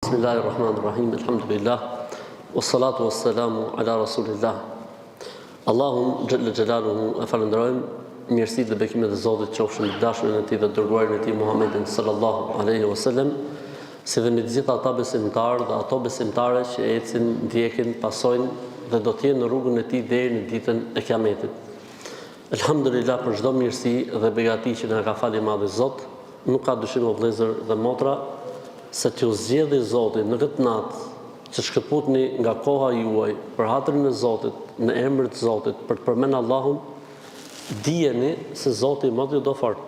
Bismillahirrahmanirrahim, elhamdulillah, wassalatu wassalamu ala rasulillah. Allahun xhelle xhelaluhu e falënderojmë, mirësitë dhe bekimet e Zotit qofshin mbi të dashurin e tij dhe të dërguarin e tij Muhammedin sallallahu alaihi wasallam, si dhe mbi të gjithë ata besimtarë dhe ato besimtare që ecin, ndjekin, pasojnë dhe do të jenë në rrugën e tij deri në ditën e Kiametit. Elhamdulillah për çdo mirësi dhe begati që na ka falë i madhi Zot, nuk ka dyshim o vëllezër dhe motra se t'ju zgjedhi Zoti në këtë natë që të shkëputni nga koha juaj për hatrin e Zotit në emër të Zotit për të përmend Allahun, dijeni se Zoti i madh ju do fort.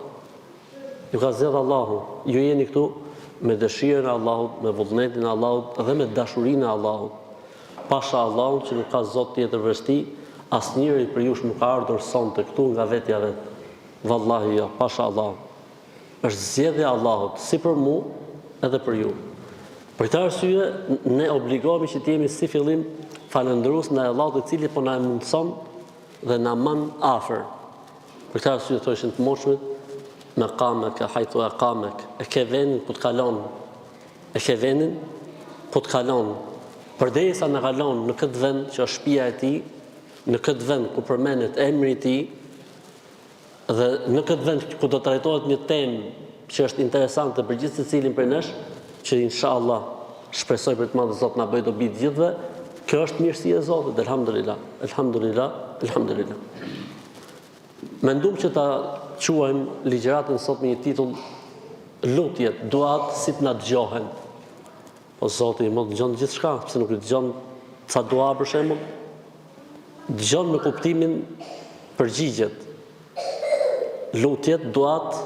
Ju ka zgjedh Allahu, ju jeni këtu me dëshirën e Allahut, me vullnetin e Allahut dhe me dashurinë e Allahut. Pasha Allahun që nuk ka Zot tjetër veç Tij, asnjëri prej jush nuk ka ardhur sonte këtu nga vetja vet. Vallahi jo, pasha Allahun. Është zgjedhja e Allahut, si për mu, edhe për ju. Për këtë arsye, ne obligohemi që të jemi si fillim falënderues ndaj Allahut i cili po na e mundëson dhe na man afër. Për këtë arsye thoshin të moçmit, mekameke hajthu ekamek, e ke vendin ku të ka lon E ke vendin ku të ka lon. Përderisa na ka lon në këtë vend që është shtëpia e tij, në këtë vend ku përmendet emri i tij dhe në këtë vend ku do trajtohet një temë që është interesante për gjithsecilin prej nesh, që inshallah shpresoj prej të madhit Zot na bëjë dobi të gjithëve, kjo është mirësi e Zotit, elhamdulillah, elhamdulillah, elhamdulillah. Mendum që ta quajmë ligjëratën sot me një titull Lutjet, duat si të na dëgjohen. Po Zoti i madh dëgjon gjithçka, pse nuk i dëgjon ca dua për shembull? Dëgjon në kuptimin përgjigjet. Lutjet, duat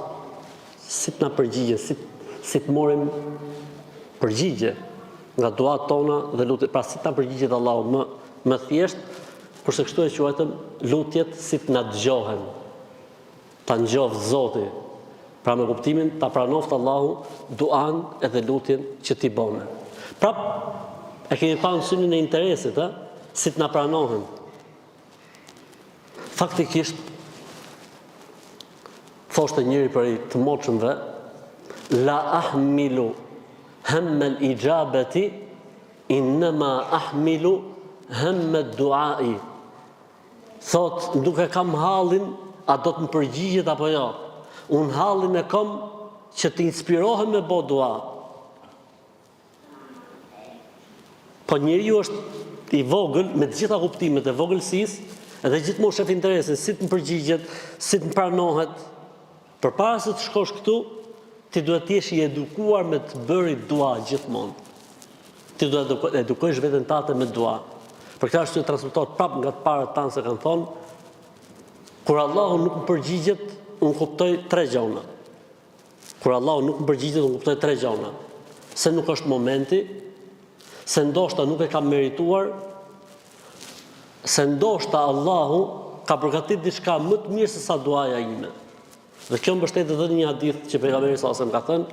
si të na përgjigjen, si si të marrim përgjigje nga duat tona dhe lutjet, pra si të na përgjigjet Allahu më më thjesht, Kurse kështu e quajtëm lutjet si të na dëgjohen. Ta ngjoftë Zoti. Pra me kuptimin ta pranoftë Allahu duan edhe lutjen që ti bone. Prap e kemi pa në synin e interesit, ë, si të na pranohen. Faktikisht thoshte njëri prej të moçëmve la ahmilu hemmel ixhabeti Innema ahmilu hemme duai. Thotë, nuk e kam hallin a do të më përgjigjet apo jo. Unë hallin e kam që të inspirohem me bo dua. Po njeriu është i vogël me të gjitha kuptimet e vogëlsisë dhe gjithmonë shef interesin si të më përgjigjet, si të më pranohet. Përpara se të shkosh këtu, ti duhet të jesh i edukuar me të bërit dua gjithmonë. Ti duhet të edukojsh veten tate me dua. Për këtë arsye transmetohet prapë nga të parët tanë se kanë thonë, kur Allahu nuk më përgjigjet, unë kuptoj tre gjona. Kur Allahu nuk më përgjigjet, unë kuptoj tre gjona. Se nuk është momenti, se ndoshta nuk e kam merituar, se ndoshta Allahu ka përgatitur diçka më të mirë se sa duaja ime. Dhe kjo mbështetet edhe në një hadith që pejgamberi sallallahu alajhi wasallam ka thënë,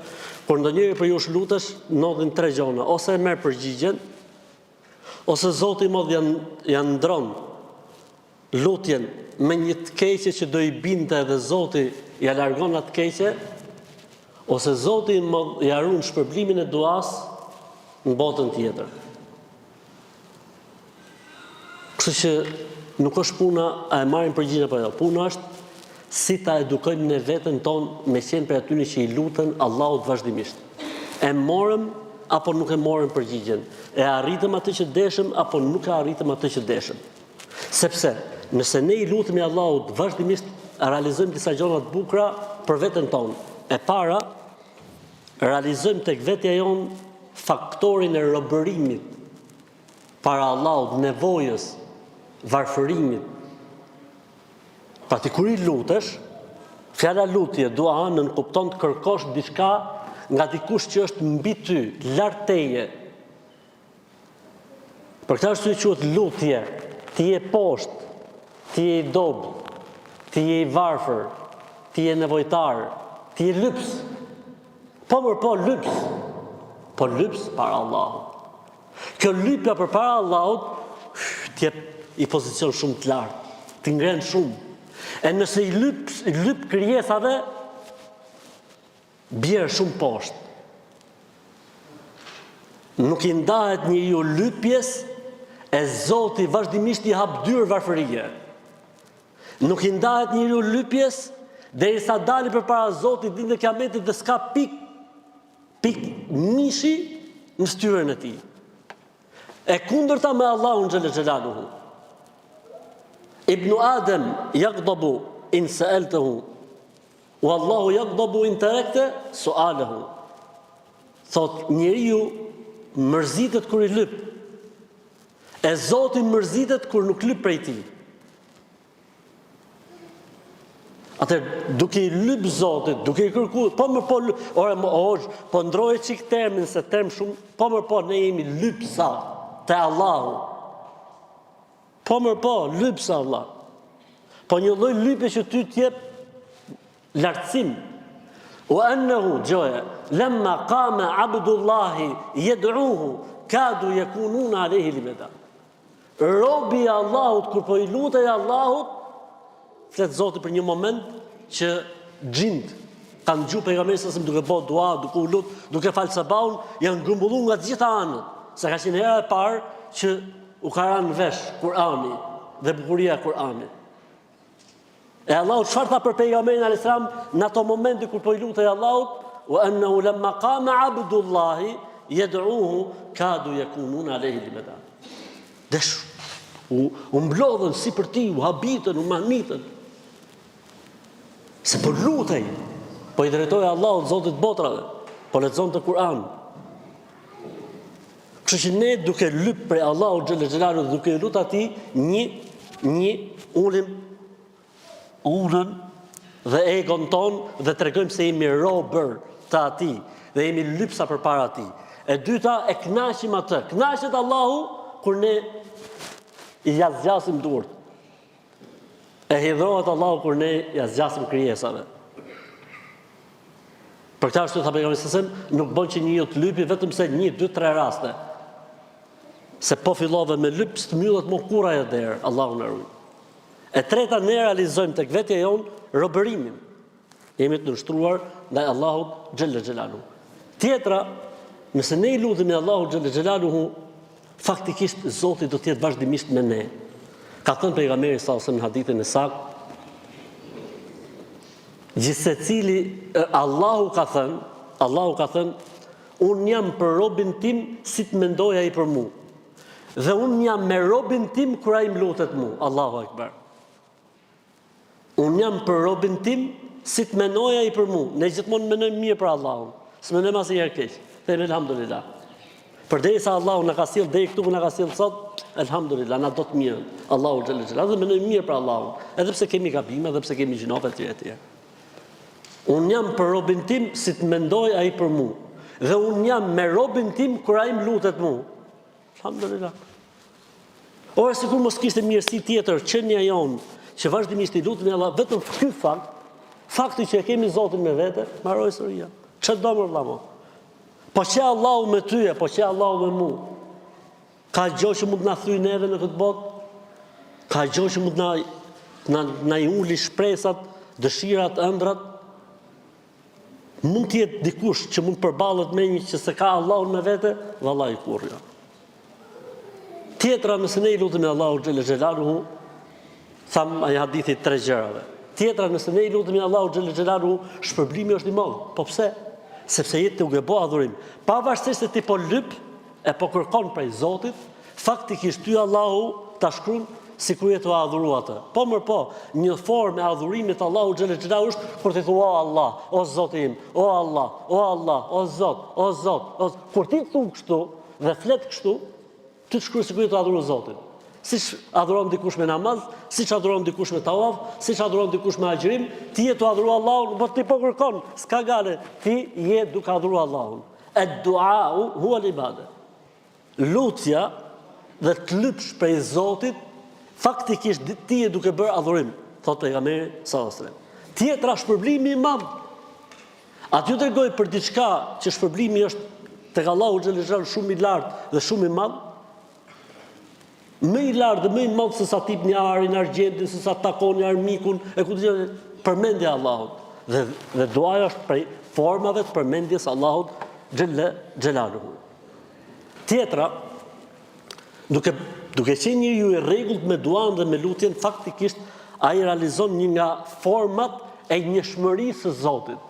kur ndonjëri prej jush lutesh, ndodhin tre gjëra, ose e merr përgjigjen, ose Zoti i Madh ja ndron lutjen me një të keqe që do i binte edhe Zoti ja largon atë keqe, ose Zoti i Madh ja ruan shpërblimin e duas në botën tjetër. Kështu që nuk është puna a e marrim përgjigjen apo jo. Puna është si ta edukojmë ne veten tonë me qenë prej atyre që i luten Allahut vazhdimisht. E morëm apo nuk e morëm përgjigjen? E arritëm atë që deshëm apo nuk e arritëm atë që deshëm? Sepse nëse ne i lutemi Allahut vazhdimisht realizojmë disa gjëra të bukura për veten tonë. E para, realizojmë tek vetja jonë faktorin e robërimit para Allahut, nevojës, varfërimit. Pra ti kur i lutesh, fjala lutje, dua, nënkupton të kërkosh diçka nga dikush që është mbi ty, lart teje. Për këtë arsye quhet lutje, ti je poshtë, ti je i dobët, ti je i varfër, ti je nevojtar, ti je lyps. Po mor po lyps. Po lyps para Allahut. Kjo lypja përpara Allahut të jep një pozicion shumë të lartë, të ngren shumë. E nëse i lyp, i lyp krijesave, Bjer shumë poshtë. Nuk i ndahet njeriu lypjes e Zoti vazhdimisht i hap dyer varfërie. Nuk i ndahet njeriu lypjes derisa dali përpara Zotit ditën e Kiametit dhe s'ka pikë pikë mishi në fytyrën e tij. E kundërta me Allahun xhele xhelaluhu. Ibnu Adem jagdabu in seeltehu Wa Allahu jagdabu in terekte sualehu. Thot njeriu mërzitet kur i lyp. E Zoti mërzitet kur nuk lyp prej tij. Atëherë, duke i lyp Zotit, duke i kërku, po më po, ore, më hoxhë, po ndroje çik termin, se term shumë, po më po, ne jemi lypsa te Allahu. Po mër po, lypsa vlla. Po një lloj lypje që ty të jep lartësim. Wa annahu gjoje, lamma qama Abdullahi yad'uhu kadu yakununa alayhi libada. Robi i Allahut kur po i lutej Allahut, flet Zoti për një moment që xhind kanë dëgju pejgamberin sallallahu alajhi wasallam duke bë dua, duke u lut, duke fal sabahun, janë grumbulluar nga të gjitha anët. Se ka qenë hera e parë që U ka ra në vesh Kur'ani dhe bukuria e Kur'anit. E Allahu çfarë tha për pejgamberin alayhis salam në ato momente kur po i lutej Allahut, wa annahu lamma qama Abdullahi yad'uhu kadu yakunun alayhi libada. Desh u, u mblodhën sipër tij, u habitën, u mahnitën. Se po lutej, po i drejtohej Allahut, Zotit të botrave, po lexonte Kur'an. Kështu që ne duke lyp prej Allahut xhele xhelaluhu duke i lut atij një një ulim unën dhe egon ton dhe tregojmë se jemi robër të atij dhe jemi lypsa përpara atij. E dyta e kënaqim atë. Kënaqet Allahu kur ne ia zgjasim duart. E hidhrohet Allahu kur ne ia zgjasim krijesave. Për këtë arsye tha pejgamberi sallallahu alajhi wasallam, nuk bën që njeriu të lypi vetëm se 1 2 3 raste. Se po fillove me lyp, s'të mbyllet më kurrë ajo derë, Allahu na ruaj. E treta ne realizojmë tek vetja jonë robërimin. Jemi të nënshtruar ndaj Allahut xhelle xhelaluhu. Tjetra, nëse ne i lutemi Allahut xhelle xhelaluhu, faktikisht Zoti do të jetë vazhdimisht me ne. Ka thënë pejgamberi sallallahu alajhi wasallam në hadithin e saktë, gjithsecili Allahu ka thënë, Allahu ka thënë, unë jam për robin tim si të mendojë ai për mua. Dhe unë jam me robin tim kur ai më lutet mua. Allahu akbar. Unë jam për robin tim si të mendojë ai për mua. Ne gjithmonë mendojmë mirë për Allahun. S'mendojmë asnjëherë keq. Themi elhamdulillah. Përderisa Allahu na ka sjellë deri këtu ku na ka sjellë sot, elhamdulillah, na do të mirën. Allahu xhele xhelaluhu dhe mendojmë mirë për Allahun, edhe pse kemi gabime, edhe pse kemi gjynahe etj etj. Unë jam për robin tim si të mendojë ai për mua. Dhe unë jam me robin tim kur ai më lutet mua. Alhamdulillah. Ore sikur mos kishte mirësi tjetër qenia jonë që vazhdimisht i lutemi Allah vetëm ky fakt, fakti që e kemi Zotin me vete, mbaroi historia. Ç'do më vëlla mo? Po qe Allahu me ty e po qe Allahu me mu. Ka gjë që mund të na thyj neve në këtë botë? Ka gjë që mund të na na na i uli shpresat, dëshirat, ëndrrat? Mund të jetë dikush që mund të përballet me një që s'e ka Allahun me vete, vallahi kurrë jo. Tjetra, nëse ne i lutemi Allahut xhele xhelaluhu, thamë ai hadithi tre gjërave. Tjetra, nëse ne i lutemi Allahut xhele xhelaluhu, shpërblimi është i madh. Po pse? Sepse je duke bo adhurim. Pavarësisht se ti po lyp e po kërkon prej Zotit, Faktikisht ty Allahu ta shkruan sikur je tu e adhuru atë. Po mër po, një formë e adhurimit të Allahut xhele xhelaluhu është kur ti thua o Allah, o Zoti im, o Allah, o Allah, o Zot, o Zot, o Zot. Kur ti thu kështu dhe flet kështu, ty të shkruan sikur je tu adhuru Zotin. Siç adhuron dikush me namaz, siç adhuron dikush me tavaf, siç adhuron dikush me agjërim, ti je tu adhuru Allahun, po ti po kërkon, s'ka gajle, ti je duke adhuru Allahun. Ed-duau huwa al-ibada. Lutja dhe të lypsh prej Zotit, faktikisht ti je duke bërë adhurim, thotë pejgamberi sallallahu alajhi wasallam. Tjetra shpërblimi i madh. A t'ju tregoj për diçka që shpërblimi është tek Allahu xhele xhelaluhu shumë i lartë dhe shumë i madh? Më i lartë dhe më i madh se sa t'jipni arin, argjendin, se sa takoni armikun, e ku di unë përmendja e Allahut. Dhe dhe duaja është prej formave të përmendjes së Allahut xhele xhelaluhu. Tjetra, duke duke qenë njeriu i rregullt me duan dhe me lutjen, faktikisht ai realizon një nga format e njëshmërisë së Zotit.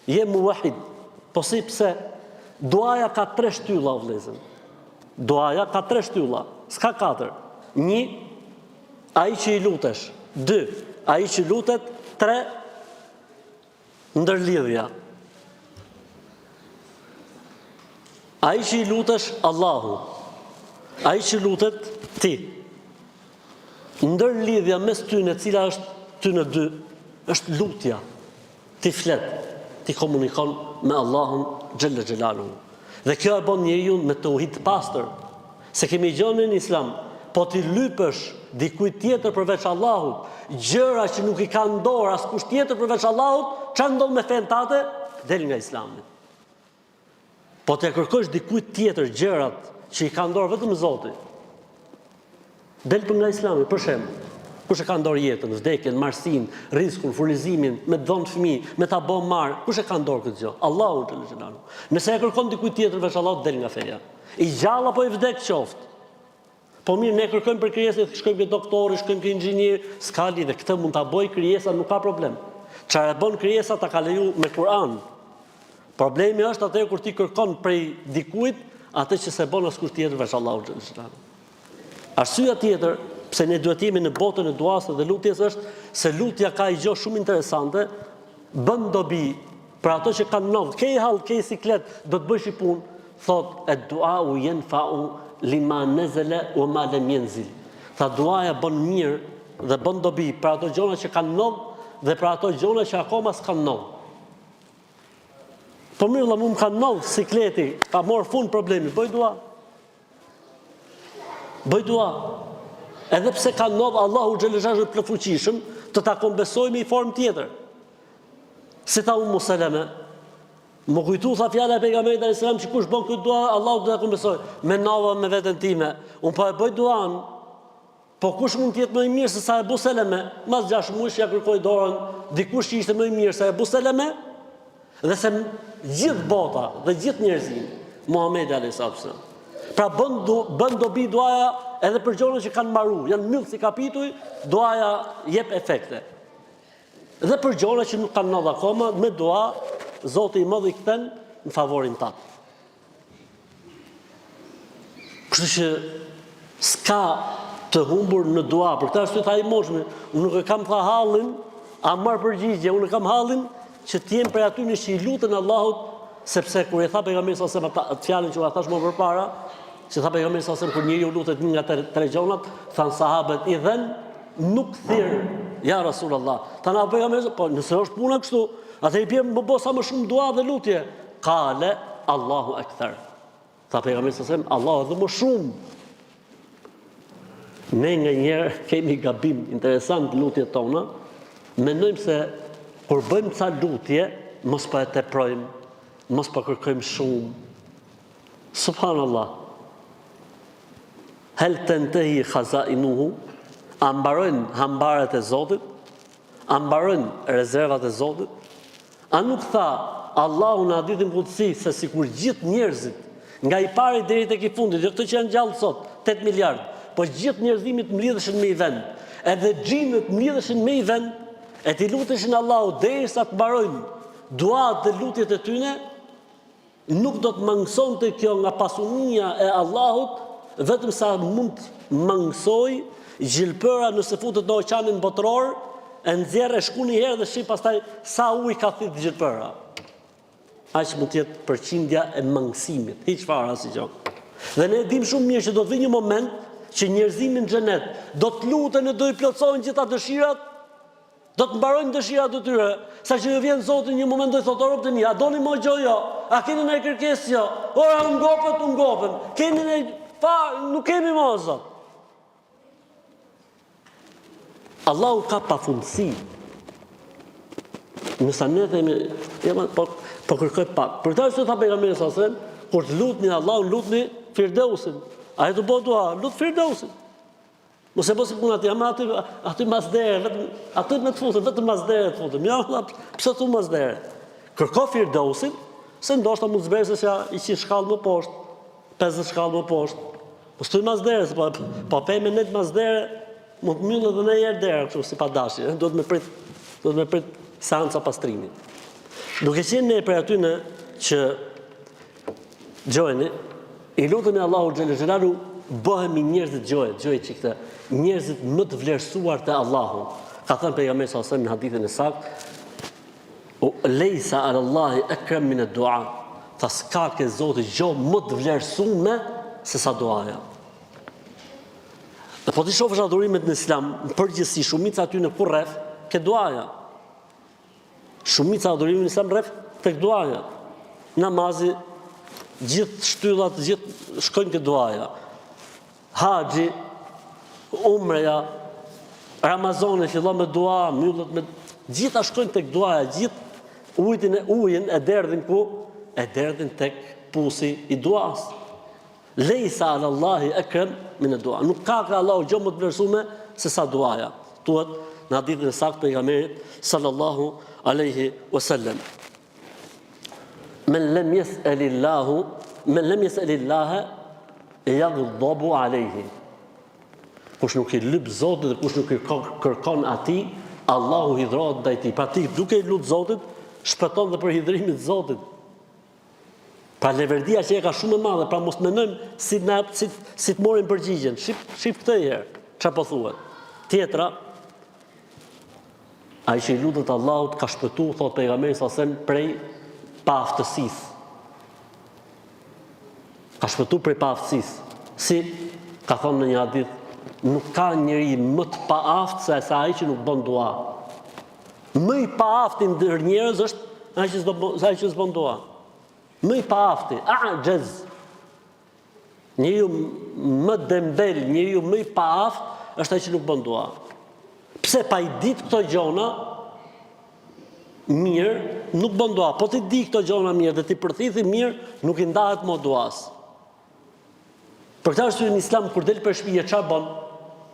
Je muvahid. Po si pse? Duaja ka tre shtylla, o vëllezër. Duaja ka tre shtylla, s'ka katër. Një, ai që i lutesh. Dy, ai që lutet. Tre, ndërlidhja. Ai që i lutesh, Allahu. Ai që lutet, ti. Ndërlidhja mes tyne, cila është tyne dy, është lutja. Ti flet, ti komunikon me Allahun xhelle xhelaluhu. Dhe kjo e bën njeriun me teuhid të pastër. Se kemi gjënë në Islam, po t'i lypësh dikujt tjetër përveç Allahut, gjëra që nuk i ka në dorë askush tjetër përveç Allahut, ça ndodh me fenë tate? Del nga Islami. Po t'ia kërkosh dikujt tjetër gjërat që i ka në dorë vetëm Zoti. Del për nga Islami, për shembull, kush e ka në dorë jetën, vdekjen, marsinë, rrizkun, furnizimin, me të dhënë fëmijë, me ta bë marë, kush e ka në dorë këtë gjë? Allahu xhelle xhelaluhu. Nëse e kërkon dikujt tjetër veç Allahut del nga feja. I gjallë apo i vdekë qoftë. Po mirë, ne kërkojmë për krijesën, shkojmë ke doktori, shkojmë ke inxhinieri, s'ka lidhje, këtë mund ta bëjë krijesa, nuk ka problem. Çfarë e bën krijesa ta ka leju me Kur'an. Problemi është atëherë kur ti kërkon prej dikujt atë që s'e bën askush tjetër veç Allahu xhelle xhelaluhu. Arsyeja tjetër pse ne duhet të jemi në botën e duasë dhe lutjes është se lutja ka një gjë shumë interesante, bën dobi Për ato që kanë ndodh, ke i hall, ke i siklet, do të bëjsh i punë, thot ed duau jenfau lima nezele ue ma lem jenzil. Tha duaja bën mirë dhe bën dobi për ato gjona që kanë ndodh dhe për ato gjona që akoma s'kanë ndodh. Po mirë, vlla, mu më ka ndodh sikleti, ka marrë fund problemi, bëj dua. Bëj dua. Edhe pse ka ndodh Allahu xhelle xhelaluhu është plotfuqishëm, të ta kompensojë me një formë tjetër. Si tha Ummu Seleme, m'u kujtu tha fjala e pejgamberit alayhis salam që kush bën këtë dua Allahu do ta kompensojë. Mendova me veten time, unë po e bëj duan. Po kush mund të jetë më i mirë se sa Ebu Seleme? Mas 6 muajsh ja kërkoi dorën dikush që ishte më i mirë se Ebu Seleme dhe se gjithë bota dhe gjithë njerëzimi, Muhamedi alayhis salam. Pra bën du, bën dobi duaja edhe për gjëra që kanë mbaru, janë mbyll si kapituj, duaja jep efekte. Dhe për gjona që nuk kanë ndodhur akoma, me dua, Zoti i Madh i kthen në favorin tat. Kështu që s'ka të humbur në dua. Për këtë arsye tha i moçmi, unë nuk e kam tha hallin, a marr përgjigje, unë e kam hallin që të jem prej atyre që i luten Allahut, sepse kur e tha pejgamberi sallallahu alajhi wasallam atë fjalën që ua thash më përpara, që tha pejgamberi sallallahu alajhi wasallam kur njeriu lutet një nga tre, tre gjonat, thanë sahabët idhen nukthir ja Rasulullah. Thanë o pejgamberi, po nëse është puna kështu, atëherë i bie me bo sa më shumë dua dhe lutje. Kale Allahu ekther. Tha pejgamberi sallallahu alajhi wasallam, Allahu edhe më shumë. Ne nganjëherë kemi gabim interesant lutjet tona, mendojmë se kur bëjmë ca lutje, mos po e teprojmë, mos po kërkojmë shumë. Subhanallah. Hel tentehi khazainuhu, a mbarojnë hambaret e Zotit? A mbarojnë rezervat e Zotit? A nuk tha Allahu në hadithin kudsi se sikur gjithë njerëzit, nga i pari deri tek i fundit, jo këto që janë gjallë sot, 8 miliard, po gjithë njerëzimi të mblidheshin me i vend, edhe xhinët mblidheshin me i vend, e t'i luteshin Allahut derisa të mbarojnë duat dhe lutjet e tyne, Nuk do të mangësonte kjo nga pasunia e Allahut, vetëm sa mund të mangësojë gjilpëra nëse futet në oqeanin botëror, e nxjerr e shkun një herë dhe shih pastaj sa ujë ka thithë gjilpëra. Aq mund të jetë përqindja e mangësimit, hiç fare asgjë. Dhe ne e dimë shumë mirë që do të vijë një moment që njerëzimi në xhenet do të luten e do i plotësohen gjitha dëshirat, Do të mbarojnë dëshirat e tyre, saqë ju vjen Zoti një moment do i thotë o robët e mi, a doni më gjë jo? A keni ndonjë kërkesë jo? Ora u ngopët, u ngopëm. Keni ne pa, nuk kemi më o Zot. Allahu ka pafundësi. Nëse ne themi, ja, po, po kërkoj pak. Për këtë arsye tha pejgamberi sallallahu alajhi wasallam, kur të lutni Allahun, lutni Firdeusin. A je tu bo dua, lut Firdeusin. Mos e bo si puna ti, ama aty, aty mas dere, vetëm, aty me të futën, vetëm mas dere të futën. Ja, valla, pse thu mas dere? Kërko Firdeusin, se ndoshta mund të zbresësh ja i qind shkallë më poshtë. 50 shkallë më poshtë. Mos thuj mas derës, po po pe me nejt mas dere, mund të mbyllet edhe ndonjëherë dera kështu si pa dashje, duhet me prit, duhet me prit seanca pastrimi. Duke qenë ne prej atyne që dëgjojeni, i lutemi Allahu xhele xhelaluhu, bëhemi njerëzit dëgjoje, dëgjoje çik këtë, njerëzit më të vlerësuar te Allahu. Ka thënë pejgamberi sallallahu alajhi wasallam në hadithin e saktë, Lejsa ala Allahi ekrem min ed-dua. Tha s'ka ke Zoti gjo më të vlerësume se sa duaja. Dhe po t'i shofësh adhurimet në Islam, në përgjithësi shumica aty në ku rref ke duaja. Shumica adhurimeve në Islam rref tek duaja. Namazi gjithë shtyllat gjithë shkojnë ke duaja. Haxhi, Umreja, Ramazani fillon me dua, mbyllet me gjitha shkojnë tek duaja, gjithë ujin e ujin e derdhin ku? E derdhin tek pusi i duas. Lejsa ala Allahi ekrem min dua. Nuk ka ke Allahu gjë më të vlerësume se sa duaja. Thuhet në hadithin e saktë pejgamberit sallallahu alaihi wasallam. Men lem jes'elillahu, men lem jes'elillahe, jagdabu alejhi. Kush nuk i lyp Zotit dhe kush nuk i kërkon atij, Allahu hidhrohet ndaj tij. Pra ti duke i lut Zotit, shpëton dhe prej hidhrimit të Zotit. Pra leverdia që e ka shumë e madhe, pra mos mendojmë si na si, si të marrim përgjigjen. Shif, shif këtë herë, çfarë po thuhet. Tjetra, Ai që i lutet Allahut ka shpëtu, thotë pejgamberi sallallahu alajhi wasallam, prej paaftësisë. Ka shpëtu prej paaftësisë. Si ka thonë në një hadith, nuk ka njeri më të paaftë se sa ai që nuk bën dua. Më i paafti ndër njerëz është ai që s'do ai që s'bën dua. Më i paafti, a'xhez. Njeriu më dembel, njeriu më i paaftë është ai që nuk bën dua. Pse pa i ditë këto gjona mirë, nuk bën dua. Po t'i di këto gjona mirë dhe t'i përthithi mirë, nuk i ndahet më duas. Për këtë arsye në Islam kur del prej shtëpie çfarë bën?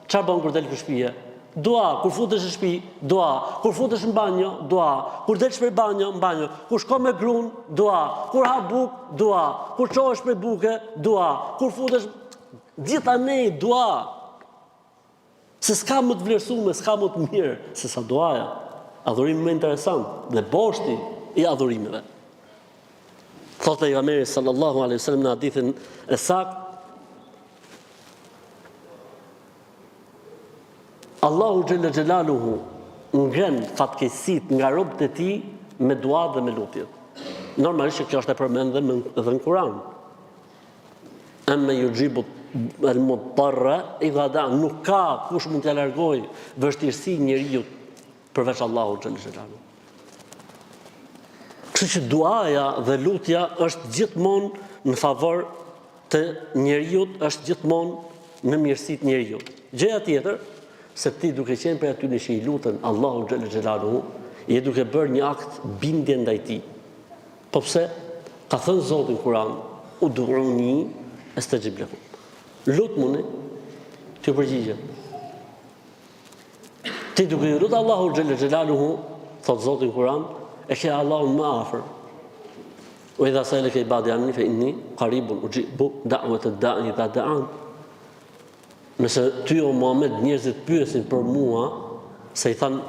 Çfarë bën kur del prej shtëpie? Dua, kur futesh në shtëpi, dua, kur futesh në banjo, dua, kur delsh prej banjo, në banjo, kur shkon me grun, dua, kur ha bukë, dua, kur çohesh prej buke, dua, kur futesh gjithanej dua. Se s'ka më të vlerësume, s'ka më të mirë se sa duaja. Adhurimi më interesant dhe boshti i adhurimeve. Thotë pejgamberi sallallahu alaihi wasallam në hadithin e saktë Allahu xhelle xhelaluhu ngren fatkeqësitë nga robët e tij me duat dhe me lutjet. Normalisht që kjo është e përmendur edhe në Kur'an. Emmen juxhibu el mudtarra idha da nuk ka kush mund t'ia largojë vështirësinë njeriut përveç Allahut xhelle xhelaluhu. Kështu që duaja dhe lutja është gjithmonë në favor të njeriut, është gjithmonë në mirësi të njeriut. Gjëja tjetër, se ti duke qenë prej atyre që i luten Allahu xhelle xhelaluhu, je duke bërë një akt bindje ndaj tij. Po pse? Ka thënë Zoti në Kur'an, "Ud'uni astajib lakum." Lutmuni, t'ju përgjigjem. Ti duke iu lut Allahu xhelle xhelaluhu, thot Zoti në Kur'an, e ke Allahun më afër. Wa idha sa'alaka ibadi anni fa inni qaribun ujibu da'wat ad-da'i idha da'an. Nëse ty o Muhammed njerëzit pyesin për mua, se i than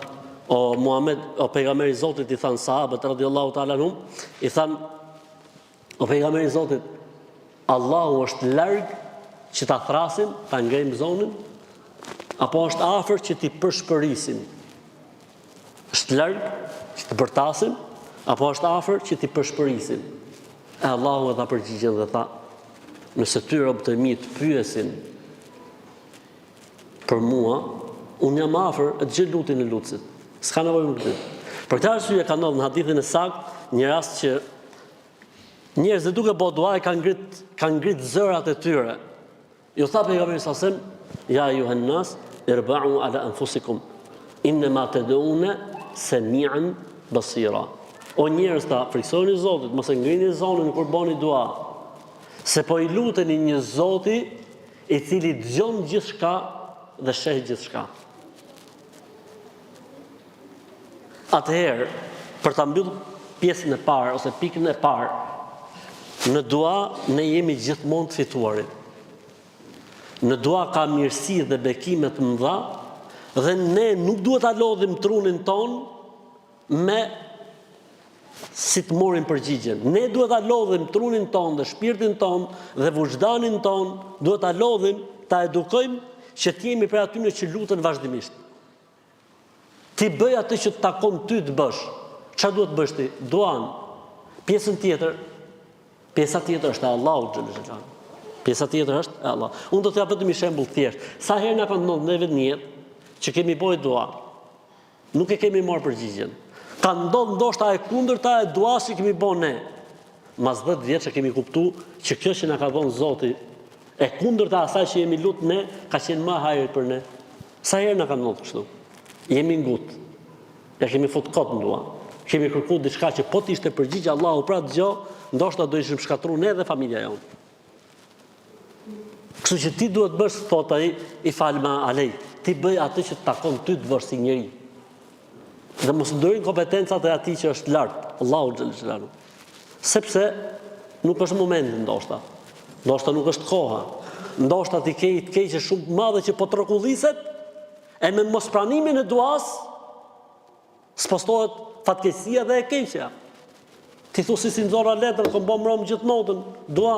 o Muhammed, o pejgamberi i Zotit i than sahabët radhiyallahu ta'ala anhum, i than O pejgamberi i Zotit, Allahu është larg që ta thrasim, ta ngrejmë zonin, apo është afër që t'i përshpërisim? Është larg që të bërtasim, apo është afër që t'i përshpërisim? E Allahu e dha përgjigjen dhe tha, nëse ty robët e mi të pyesin për mua, unë jam afër e dëgjoj lutjen e lutësit. S'ka nevojë më këtë. Për këtë arsye ka ndodhur në hadithin e saktë një rast që njerëzit duke bërë dua kanë ngrit kanë ngrit zërat e tyre. Ju tha pejgamberi sa sem, ja ejuhen nas, irba'u ala anfusikum. Innama tad'una sami'an basira. O njerëz tha, frikësojuni Zotit, mos e ngrini zonin kur bëni dua. Se po i luteni një Zoti i cili dëgjon gjithçka dhe sheh gjithçka. Atëherë, për ta mbyllur pjesën e parë ose pikën e parë. Në dua ne jemi gjithmonë të fituarit. Në dua ka mirësi dhe bekime të mëdha dhe ne nuk duhet ta lodhim trunin tonë me si të marrim përgjigjen. Ne duhet ta lodhim trunin tonë dhe shpirtin tonë dhe vuxhdanin tonë, duhet ta lodhim, ta edukojmë që të jemi prej atyre që luten vazhdimisht. Ti bëj atë që të takon ty të bësh. Çfarë duhet të bësh ti? Duan. Pjesën tjetër, pjesa tjetër është e Allahut xhel xhelal. Pjesa tjetër është e Allahut. Unë do të jap vetëm një shembull të thjeshtë. Sa herë na ka ndodhur neve në jetë që kemi bërë dua, nuk e kemi marrë përgjigjen. Ka ndodhur ndoshta e kundërta e duas që kemi bërë ne. Mas 10 vjetësh e kemi kuptu që kjo që na ka dhënë Zoti e kundërta asaj që jemi lut ne, ka qenë më hajër për ne. Sa herë na ka ndodhur kështu? Jemi ngut. Ja kemi fut kot në dua. Kemi kërku diçka që po të ishte përgjigj Allahu për atë gjë, ndoshta do ishim shkatërru ne dhe familja jonë. Kështu që ti duhet bësh, thotë ai, if'al ma alejk. Ti bëj atë që të takon ty të bësh si njeri. Dhe mos ndërhyj në kompetencat e atij që është lart, Allahu xhel xhelalu. Sepse nuk është momenti ndoshta. Ndoshta nuk është koha. Ndoshta ti ke të keqe shumë të madhe që po të rrokulliset e me mospranimin e duas spostohet fatkeqësia dhe e keqja. Ti thu si s'i nxorra letrat, kom bo mrom gjithë natën, dua,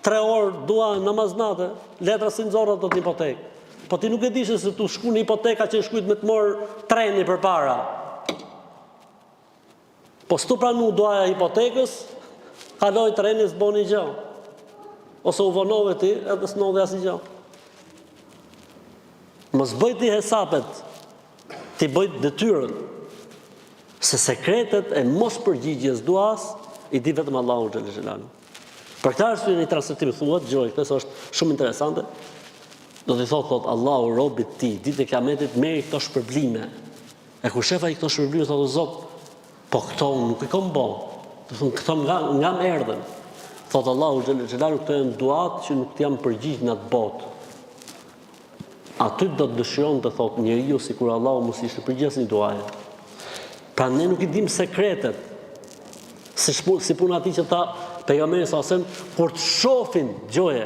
tre orë, dua, namaz nate, letra s'i nxorra dot në hipotekë. Po ti nuk e di se tu shku në hipotekë ka qenë shkujt me të marrë treni përpara. Po s't'u pranu duaja e hipotekës, kaloi treni s'boni gjë. Ose u vonove ti edhe s'ndodhi asnjë gjë. Mos bëj ti hesapet, ti bëj detyrën. Se sekretet e mospërgjigjes duas i di vetëm Allahu xhel xhelalu. Për këtë arsye në një transmetim thuhet, dëgjoje këtë se është shumë interesante. Do t'i thotë thot Allahu robit të tij ditën e Kiametit merri këto shpërblime. E kur shef ai këto shpërblime thotë o Zot, po këto unë nuk i kam bo. Do thonë këto nga nga më erdhën. Thotë Allahu xhel xhelalu këto janë duat që nuk të janë përgjigj në atë botë. Aty do të dëshironte thotë njeriu sikur Allahu mos ishte përgjigj asnjë duaje. Pra ne nuk i dimë sekretet. Si, shpu, si puna atij që tha pejgamberi sa sem, kur të shohin, dëgjoje,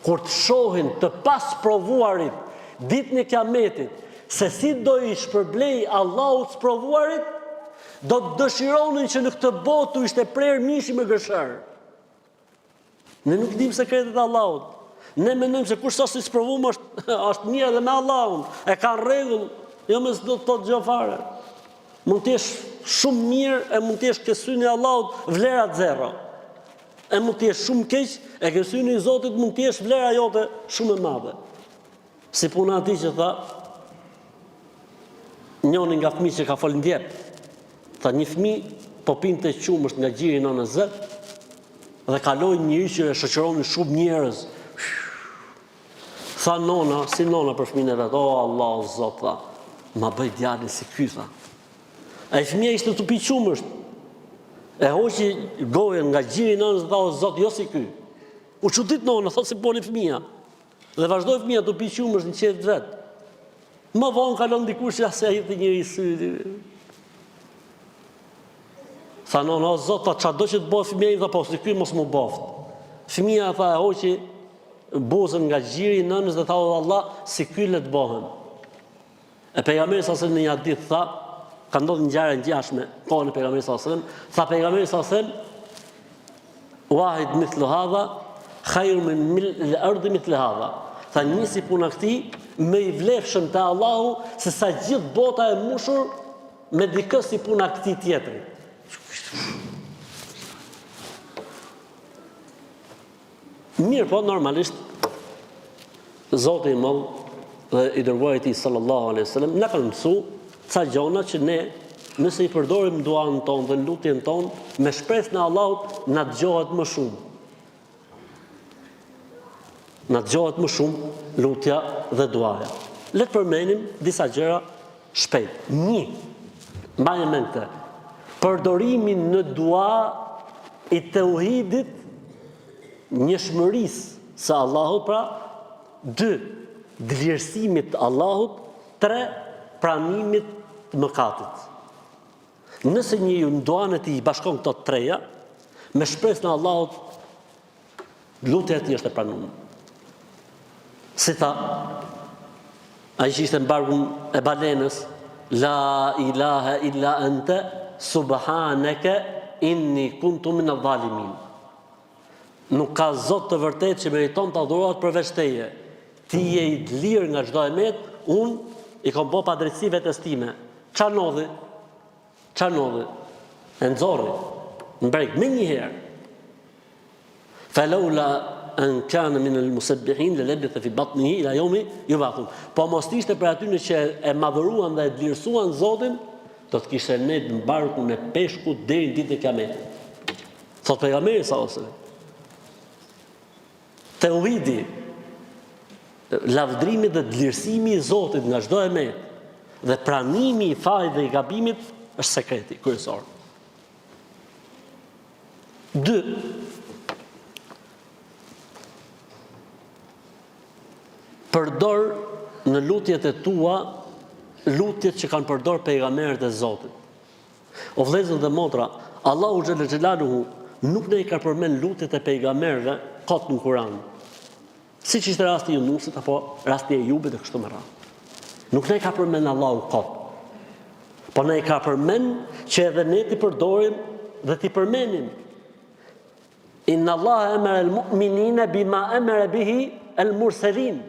kur të shohin të pasprovuarit ditën e Kiametit, se si do i shpërblej Allahu të sprovuarit, do të dëshironin që në këtë botë t'u ishte prerë mishi me gërshërë. Ne nuk dimë sekretet e Allahut. Ne mendojmë se kush s'është i sprovum është është mirë edhe me Allahun. E ka në rregull, jo më s'do të thotë gjë fare. Mund të jesh shumë mirë e mund të jesh ke syni i Allahut vlera zero. E mund të jesh shumë keq e ke syni i Zotit mund të jesh vlera jote shumë e madhe. Si puna atij që tha njoni nga fëmijët që ka fol në djep. Tha një fëmijë po pinte qumësht nga gjiri i nënës vet dhe kaloi një njeri që e shoqëronin shumë njerëz. Tha nona, si nona për fëmijën e vet, o Allah, o Zot, tha, ma bëj djalin si ky, tha. Ai fëmija ishte tu pi qumësht. E hoqi gojën nga gjiri i nënës dhe tha, o Zot, jo si ky. U çudit nona, tha si boni fëmija. Dhe vazhdoi fëmija tu pi qumësht në qejf të vet. Më vonë kalon dikush ja se hidhte njëri sy. Tha nona, o zot, tha çado që të bëhet fëmija im, tha po si ky mos m'u boft. Fëmija tha e hoqi buzën nga gjiri i nënës dhe tha o Allah, si ky le të bëhem. E pejgamberi sa në një hadith tha, ka ndodhur një ngjarje e ngjashme kohën e pejgamberit sa selam, tha pejgamberi sa selam Wahid mithlu hadha khairu min mil'il ardi mithli hadha. Tha një si puna këtij, më i vlefshëm te Allahu se sa gjithë bota e mushur me dikë si puna këtij tjetrit. Mirëpo, normalisht, Zoti i madh dhe i dërguari i tij sallallahu alaihi wasallam na kanë mësu ca gjona që ne nëse i përdorim duan tonë dhe lutjen tonë me shpresën e Allahut na dëgjohet më shumë. Na dëgjohet më shumë lutja dhe duaja. Le të përmendim disa gjëra shpejt. Një, mbajeni mend këtë. Përdorimi në dua i teuhidit njëshmërisë së Allahut pra, dy, dlirësimit të Allahut, tre, pranimit të mëkatit. Nëse njeriu në duan e tij i bashkon këto treja, me shpresën e Allahut. Lutja e tij është e pranuar. Si tha, ai që ishte në barkun e balenës, la ilaha illa ente, subhaneke, inni kuntu min adh-dhalimin. Nuk ka zot të vërtetë që meriton të adhurohet përveç teje. Ti je i dlirë nga çdo e metë, unë i kam bo padrejtësi vetes time. Ça ndodhi? Ça ndodhi? E nxorri në breg menjëherë. Falaula an kana min al-musabbihin la labitha fi batnihi ila yawmi yub'athun. Po mos të ishte prej atyre që e madhëruan dhe e dlirësuan Zotin, do të kishte nejt në barkun e peshkut deri në ditën e Kiametit. Thot pejgamberi sallallahu alajhi wasallam. Teuhidi, lavdërimi dhe dlirësimi i Zotit nga çdo e metë dhe pranimi i fajit dhe i gabimit është sekreti kryesor. 2. Përdor në lutjet e tua lutjet që kanë përdor pejgamberët e Zotit. O vëllezër dhe motra, Allahu xhel xhelaluhu nuk na i ka përmend lutjet e pejgamberëve kot në Kur'an. Siç ishte rasti i Yunusit apo rasti i Ejubit e kështu me radhë. Nuk na i ka përmend Allahu kot. Po na i ka përmend që edhe ne t'i përdorim dhe t'i përmendim. Inna Allaha amara al-mu'minina bima amara bihi al-mursalin.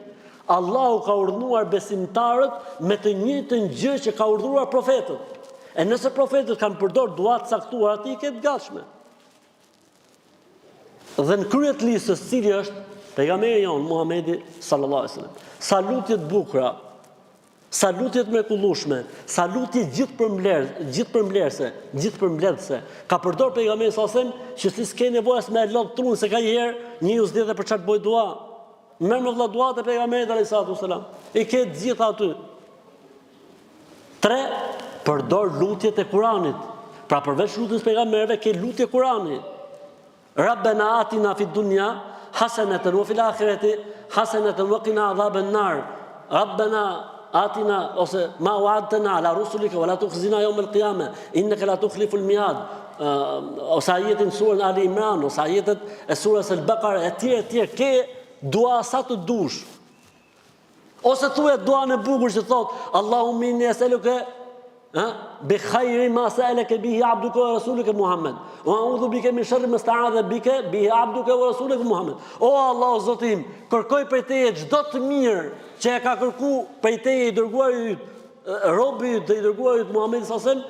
Allahu ka urdhëruar besimtarët me të njëjtën gjë që ka urdhëruar profetët. E nëse profetët kanë përdor dua të caktuara, ti i ke të gatshme. Dhe në krye të listës cili është pejgamberi jonë Muhamedi sallallahu alaihi wasallam. Sa lutje të bukura, sa lutje të mrekullueshme, sa lutje gjithëpërmbler, gjithëpërmblerëse, gjithëpërmbledhëse. Ka përdor pejgamberi sallallahu alaihi wasallam që ti s'ke nevojë as me e lodh trun se kanjëherë njeriu s'di edhe për çfarë të bëj dua. Merr mo vëlla duat e pejgamberit alaihi salatu wasallam. I ke të gjitha aty. 3 përdor lutjet e Kuranit. Pra përveç lutjes pejgamberëve ke lutje Kurani. Rabbena atina fid dunya haseneten wa fil akhireti haseneten wa qina adhaben nar. Rabbena atina ose ma wa'adtena ala rusulika wa la tukhzina yawm al-qiyamah innaka la tukhlifu al-mi'ad. Ose ajetin në surën Ali Imran ose ajetet e surës Al-Baqara etj etj ke dua sa të dush. Ose thuaj duan e bukur që thot Allahumma inni es'aluka ha bi khairi ma sa'alaka bihi abduka wa rasuluka Muhammad. Wa a'udhu bika min sharri ma sta'adha bika bihi abduka wa rasuluka Muhammad. O Allah Zoti im, kërkoj prej teje çdo të mirë që e ka kërku prej teje i dërguari yt, robi yt dhe i dërguari yt Muhamedi sallallahu alaihi wasallam,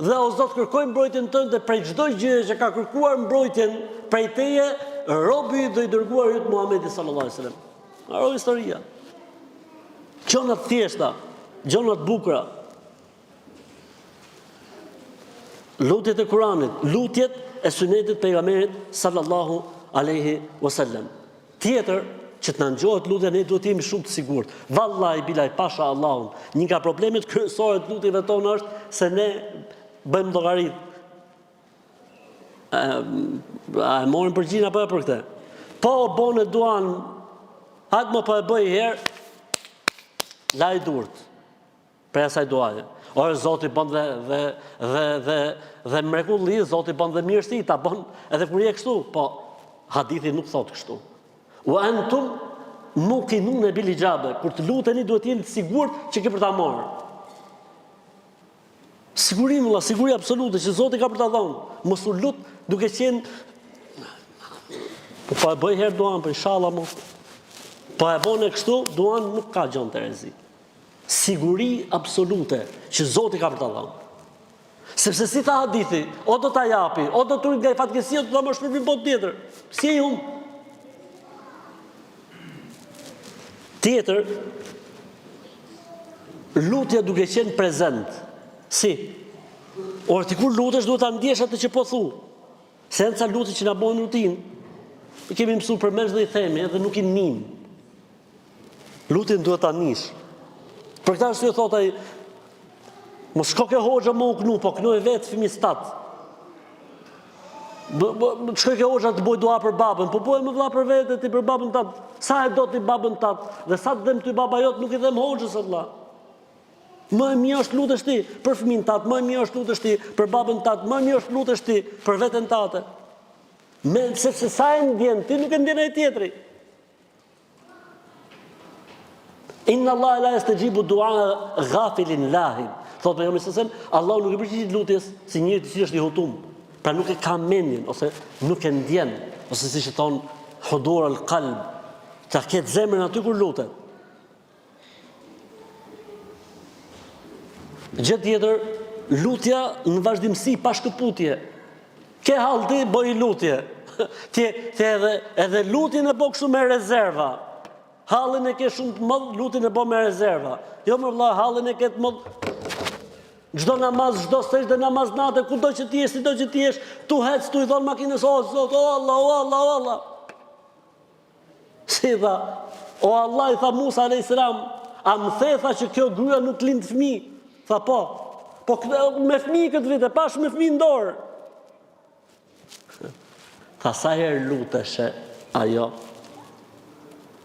dhe o Zot kërkoj mbrojtjen tënde prej çdo gjëje që ka kërkuar mbrojtjen prej teje robi yt dhe i dërguari yt Muhamedi sallallahu alaihi wasallam. Mbaroi historia. Gjona të thjeshta, gjona të bukura. Lutjet e Kuranit, lutjet e synetit pejgamberit sallallahu alaihi wasallam. Tjetër që të na ngjohet lutja ne duhet të jemi shumë të sigurt. Vallahi bilahi pasha Allahun, një nga problemet kryesore të lutjeve tona është se ne bëjmë llogaritë. A e morën përgjigjen apo e për këtë? Po o bone duan, hajt mo po e bëj herë, laj durt, prej asaj duaje. Ore, Zoti bën dhe, dhe, dhe, dhe, dhe mrekulli, Zoti bën dhe mirësi, ta bën edhe kur je kështu, po hadithi nuk thotë kështu. Wa antum muqinun bil ijaba, kur të luteni duhet të jeni të sigurt që ke për ta marrë. Siguri vëlla, siguri absolute që Zoti ka për ta dhënë. Mos u lut duke qenë Po po e bëj herë duan, po inshallah mo. Po e bone kështu, duan nuk ka gjë në terezi. Siguri absolute që Zoti ka për ta dhënë. Sepse si tha hadithi, o do ta japi, o do të rujt nga fatkeqësia, o do ta marrë shpërblim botën tjetër. Si e hum? Tjetër, Lutja duke qenë prezent. Si? Ore ti kur lutesh duhet ta ndjesh atë që po thu. Se janë ca lutje që na bëhen rutinë. I kemi mësuar përmendsh dhe i themi edhe nuk i nim. Lutjen duhet ta nish. Për këtë arsye thotë ai mos shko ke hoxha me u knu, po knoj vetë fëmijës tat. Bë, shkoj ke hoxha të boj dua për babën, po bëj mo vlla për vete ti për babën tat. Sa e do ti babën tat dhe sa të dhem ty baba jot nuk i dhem hoxhës o vlla. Më e mirë është lutesh ti për fëmijën tat, më e mirë është lutesh ti për babën tat, më e mirë është lutesh ti për veten tate. Me, sepse sa e ndjen ti, nuk e ndjen ai tjetri. Inna Allah la yastajibu du'a ghafilin lahin. Thotë pejgamberi sallallahu alajhi wasallam, Allahu nuk i përgjigjet lutjes si njeriu i cili është i hutum. Pra nuk e ka mendjen ose nuk e ndjen, ose siç e thon hudur al qalb, ta ketë zemrën aty kur lutet. Gjë tjetër, lutja në vazhdimësi pa shkëputje. Ke hall ti, bëj lutje. Ti, ti edhe, edhe lutjen e bo kështu me rezerva. Hallin e ke shumë të madh, lutjen e bo me rezerva. Jo more vëlla, hallin e ke të madh. Çdo namaz, çdo sexhde namaz nate, kudo që ti jesh, sido që ti jesh, tu hec, tu i thon makinës, o Zot, o Allah, o Allah, o Allah. Si tha, o Allah i tha Musa a.s. A më the tha që kjo grua nuk lind fëmijë? Tha po. Po me fëmijë këtë vit e pash me fëmijë në dorë. Tha sa herë luteshe ajo?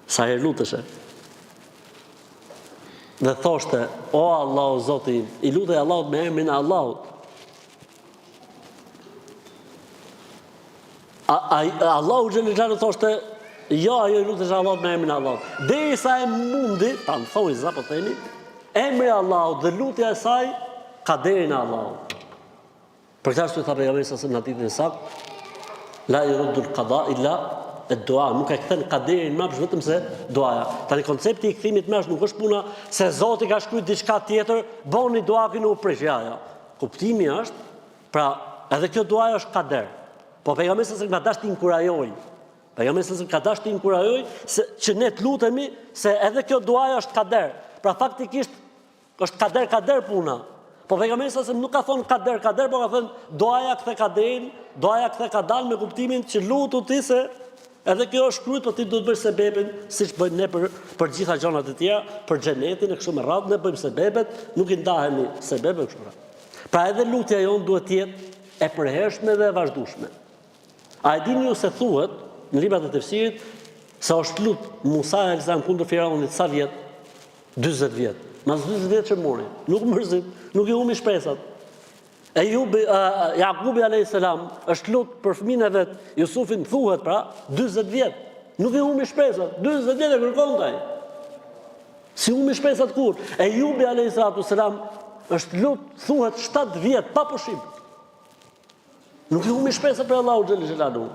Sa herë luteshe? Dhe thoshte, o Allah, o Zoti im, i lutej Allahut me emrin e Allahut. A, a, Allahu xhele xhelaluhu thoshte, jo, ajo i luteshe Allahut me emrin e Allahut. Derisa e mundi, ta në thonjëza, po themi, emri i Allahut dhe lutja e saj, kaderin e Allahut. Për këtë arsye tha pejgamberi sa në hadithin e saktë, la yuraddu al-qada illa ad-dua, nuk e kthen kaderin mbrapsht vetëm se duaja. Tani koncepti i kthimit mbrapsht nuk është puna se Zoti ka shkruar diçka tjetër, boni dua këtu u prish, ja, ja. Kuptimi është Pra, edhe kjo duaja është kader. Po pejgamberi sa ka dashur të inkurajoj. Pejgamberi sa ka dashur të inkurajoj se që ne të lutemi se edhe kjo duaja është kader. Pra faktikisht është kader kader puna. Po pejgamberi sa nuk ka thonë kader kader, po ka thënë duaja kthe kaderin, duaja kthe kadan me kuptimin që lutu ti se edhe kjo është shkruar, po ti duhet të bësh sebepin siç bëjmë ne për për gjitha gjërat e tjera, për xhenetin e kështu me radhë, ne bëjmë sebepet, nuk i ndahemi sebepet kështu. Pra edhe lutja jonë duhet të jetë e përhershme dhe e vazhdueshme. A e dini ju se thuhet në librat e tefsirit se është lut Musa alejhi selam kundër Firaunit sa vjet? 40 vjet. Mas 40 vjet që mori, nuk mërzit, nuk i humbi shpresat. Ejubi, uh, Jakubi alayhis salam është lut për fëmijën e vet, Jusufin thuhet pra 40 vjet. Nuk i humbi shpresat, 40 vjet e kërkonte ai. S'i humbi shpresat kurrë. Ejubi alayhi salatu selam është lut thuhet 7 vjet pa pushim. Nuk i humbi shpresat prej Allahut xhele xhelaluhu.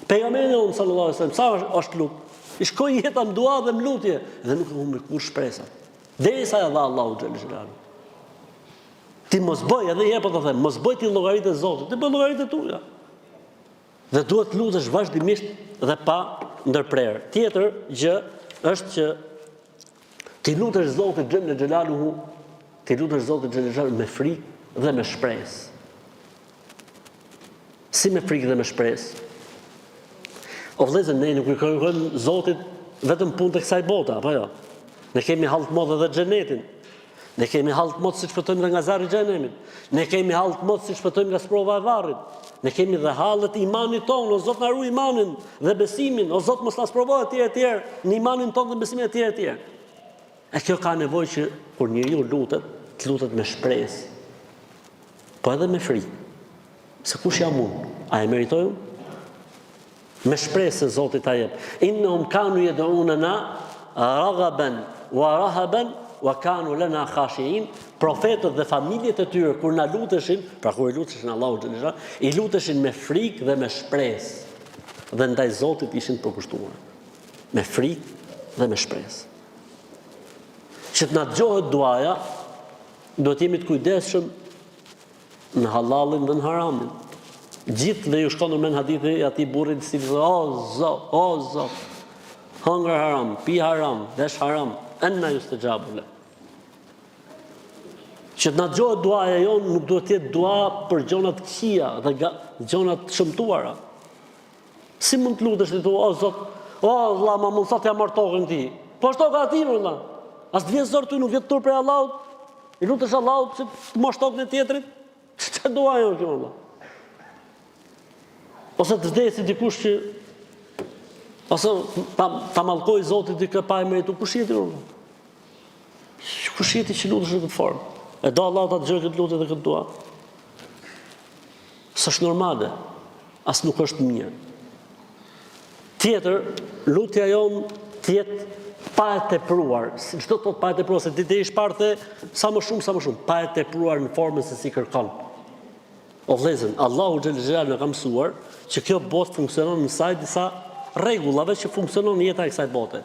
Pejgamberi jonë sallallahu alaihi wasallam sa është, është lut. I shkoi jeta në dua dhe në lutje dhe nuk i humbi kurrë shpresat. Derisa ia dha Allahu xhele xhelaluhu. Ti mos bëj edhe një herë po të them, mos bëj ti llogaritë e Zotit, ti bëj llogaritë e tua. Dhe duhet të lutesh vazhdimisht dhe pa ndërprerë. Tjetër gjë është që t'i lutesh Zotit xhele xhelaluhu, t'i lutesh Zotit xhele xhelaluhu me frikë dhe me shpresë. Si me frikë dhe me shpresë? O vëllezër, ne nuk i kërkojmë Zotit vetëm punët e kësaj bote, apo jo? Ne kemi hall të madh edhe xhenetin. Ne kemi hall të madh si të shpëtojmë dhe nga zjarri i xhehenemit. Ne kemi hall të madh si të shpëtojmë nga sprova e varrit. Ne kemi dhe hallet e imanit tonë, o Zot na ruaj imanin dhe besimin, o Zot mos na sprovo etj etj, në imanin tonë dhe besimin etj etj. E kjo ka nevojë që kur njeriu lutet, të lutet me shpresë. Po edhe me frikë. Se kush jam unë? A e meritoj unë? Me shpresë se Zoti ta jep. Innahum kanu yad'unana raghaban wa rahaban wa kanu lana khashiin. Profetët dhe familjet e tyre kur na luteshin, pra kur i luteshin Allahut xhele xhelaluhu, i luteshin me frikë dhe me shpresë. Dhe ndaj Zotit ishin të përkushtuar. Me frikë dhe me shpresë. Që të na dëgjohet duaja, duhet të jemi të kujdesshëm Në hallallin dhe në haramin. Gjithëve ju shkon ndërmend hadithi i atij burrit i cili thotë, o Zot, o Zot. Hëngër haram, pi haram, vesh haram, enna yustexhabu leh. Që të na dëgjohet duaja jonë nuk duhet të jetë dua për gjëra të këqija dhe gjëra të shëmtuara. Si mund të lutesh ti thua, o Zot, o Allah, ma mundëso t'ia marr tokën këtij. Po është toka e tij, vëlla. A s'të vjen zor ty, nuk vjen turp prej Allahut. I lutesh Allahut që të marrësh tokën e tjetrit? Çfarë dua ajo kjo vëlla? Ose të vdesi dikush që ose ta ta mallkoj Zoti dikë pa e meritu kush je ti vëlla? Kush je ti që lutesh në këtë formë? E do Allahu ta dëgjojë këtë lutje dhe këtë dua? S'është normale. As nuk është mirë. Tjetër, lutja jonë të jetë pa e tepruar. Ç'do të thotë pa e tepruar, se ti deri shparë the sa më shumë, sa më shumë, pa e tepruar në formën se si kërkon. O vëllezër, Allahu xhel xhelal na ka mësuar që kjo botë funksionon në sajë disa rregullave që funksionon jeta e kësaj bote.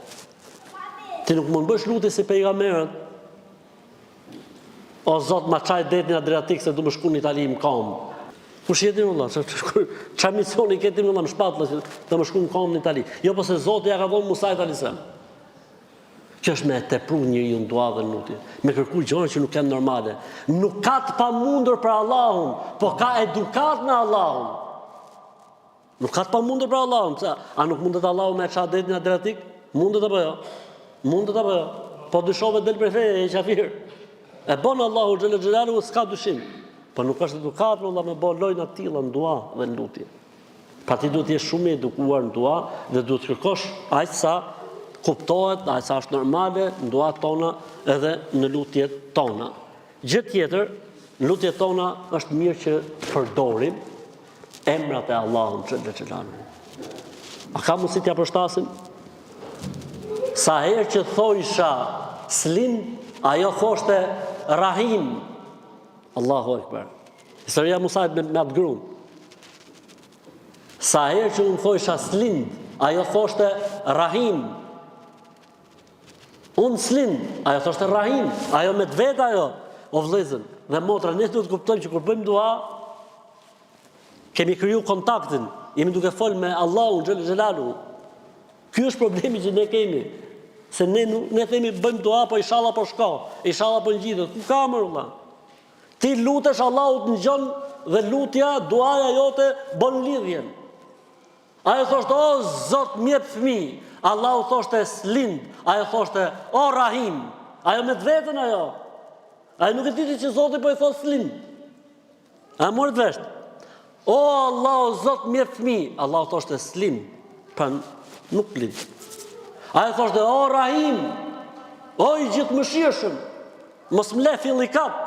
Ti nuk mund bësh lutje si pejgamberët. O Zot, ma çaj detin Adriatik se du me shku në Itali më kam. Kush je ti vëlla? Ça misioni ke ti vëlla më shpatulla që do me shku në kam në Itali? Jo, po se Zoti ja ka dhënë Musait alayhis salam. Kjo është me e tepru njeriu në dua dhe në lutje, me kërku gjëra që nuk janë normale. Nuk ka të pamundur për Allahun, po ka edukatë me Allahun. Nuk ka të pamundur për Allahun, pse? A nuk mundet Allahu me e ça detin Adriatik? Mundet apo jo? Mundet apo jo? Po dyshove del prej feje, je qafir. E bon Allahu xhele xhelaluhu, s'ka dyshim. Po nuk është edukatë me Allah me bo lojna të tilla në dua dhe në lutje. Pra ti duhet të jesh shumë i edukuar në dua dhe duhet të kërkosh aq sa kuptohet, aq sa është normale në duat tona edhe në lutjet tona. Gjë tjetër, në lutjet tona është mirë që të përdorim emrat e Allahut xhele xhelaluhu. A ka mundësi t'ia përshtasim? Sa herë që thojsha s'lind, ajo thoshte Rahim. Allahu Ekber. Historia e Musait me, me atë grun. Sa herë që unë thojsha s'lind, ajo thoshte Rahim. Unë s'lind, ajo thoshte Rahim, ajo me të vetë ajo. O vëllezër dhe motra, ne duhet të kuptojmë që kur bëjmë dua, kemi kriju kontaktin, jemi duke fol me Allahun xhele xhelaluhu. Ky është problemi që ne kemi. Se ne ne themi bëjmë dua, po inshallah po shko, inshallah po ngjitet. Ku ka më vëlla? Ti lutesh Allahu të ngjon dhe lutja, duaja jote bën lidhjen. Ajo thoshte, o Zot, më jep fëmijë. Allahu thoshte, s'lind. Ajo thoshte, o Rahim. Ajo me të vetën ajo. Ajo nuk e diti që Zoti po i thotë s'lind. A morët vesh? O Allah, o Zot, më jep fëmijë. Allahu thoshte, s'lind. Pra nuk lind. Ajo thoshte, o Rahim. O i gjithëmëshirshëm. Mos më le fillikat.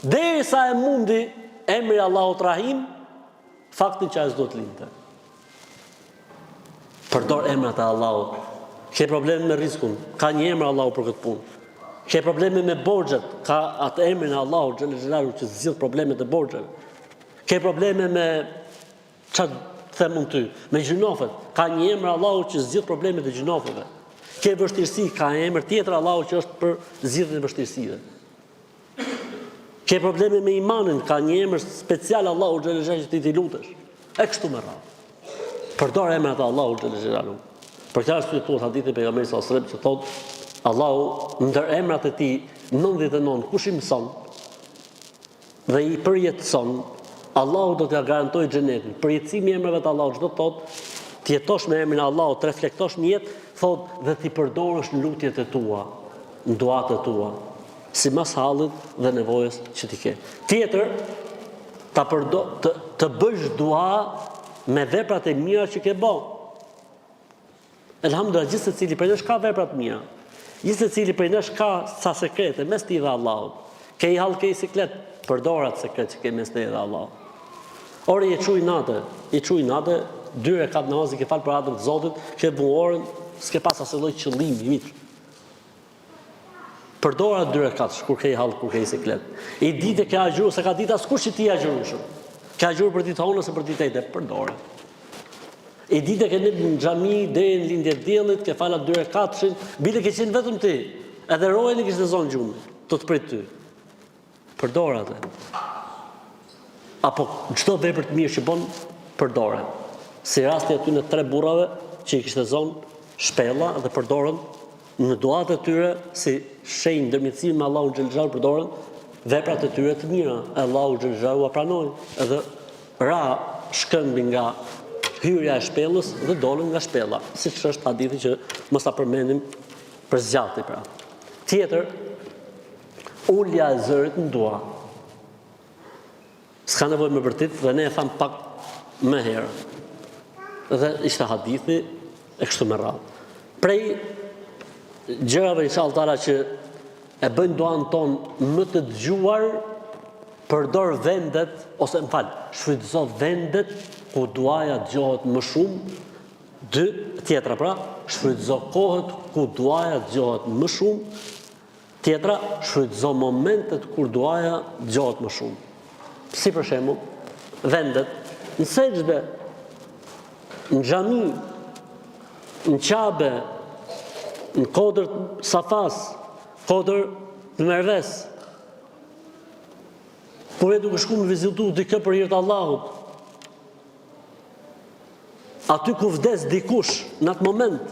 Derisa e mundi emri i Allahut Rahim, faktin që ajo s'duhet të lindte. Përdor emrat e Allahut. Ke probleme me rizkun, ka një emër Allahu për këtë punë. Ke probleme me borxhet, ka atë emrin e Allahut xhele xhelaluhu që zgjidh problemet e borxheve. Ke probleme me Ça të them unë ty, me gjynafet, ka një emër Allahu që zgjidh problemet e gjynafeve. Ke vështirësi, ka emër tjetër Allahu që është për zgjidhjen e vështirësive. Ke probleme me imanin, ka një emër special Allahu xhele xhelaluhu që ti t'i lutesh. E kështu me radhë. Përdor emrat e Allahut xhele xhelaluhu. Për këtë arsye thuhet hadithi i pejgamberit sallallahu alajhi wasallam që thotë Allahu ndër emrat e tij 99 kush i mëson dhe i përjetëson, Allahu do t'ia garantojë xhenetin. Përjetësimi i emrave të Allahut ç'do të thotë të jetosh me emrin e Allahut, të reflektosh në jetë, thotë dhe t'i përdorësh në lutjet e tua, në duat e tua, simas hallit dhe nevojës që ti ke. Tjetër, ta përdo, të, të bësh dua me veprat e mira që ke bo. Elhamdulillah, gjithsecili prej nesh ka vepra të mira. Gjithsecili prej nesh ka ca sekrete mes tij dhe Allahut. Ke i hall, ke i siklet, përdor atë sekret që ke mes teje dhe Allahut. Ore je çu nate, je çu nate, dy rekat namaz i ke fal për hatër të Zotit, ke vu orën, s'ke pas asnjë lloj qëllimi, hiç. Përdor atë dy rekatësh kur ke hall, kur ke siklet. I ditë ke agjëru, s'e ka ditë askush që ti je agjërueshëm. Ke agjëru për ditë hënë ose për ditë enjte, përdore. I ditë ke nejt në xhami deri në lindje të diellit, ke fal atë dy rekatëshin, bile ke qenë vetëm ti. Edhe rojen e kishte zonë gjumi, të të prit ty. Përdor atë. Apo çdo vepër të mirë që bën, përdore. Si rasti i atyne tre burrave që i kishte zonë shpella dhe përdorën në duat e tyre si shenjë ndërmjetësimi me Allahun xhel xhelalu përdorën veprat e tyre të mira. E Allahu xhel xhelalu ua pranoi edhe ra shkëmbi nga hyrja e shpellës dhe dolën nga shpella, siç është hadithi që mos ta përmendim për zgjati pra. Tjetër, Ulja e zërit në dua. S'ka nevojë me bërtit dhe ne e thamë pak më herët. Dhe ishte hadithi e kështu me radhë. Prej gjërave inshallah taala që e bëjnë duan tonë më të dëgjuar, përdor vendet ose më fal, shfrytëzo vendet ku duaja dëgjohet më shumë, dy, tjetra pra, shfrytëzo kohët ku duaja dëgjohet më shumë, tjetra, shfrytëzo momentet kur duaja dëgjohet më shumë. Si për shembull, vendet në sexhde, në xhami, në Qabe, në kodër të Safas, kodër të Merves, Kur je duke shku me vizitu dikë për hir të Allahut, aty ku vdes dikush në atë moment,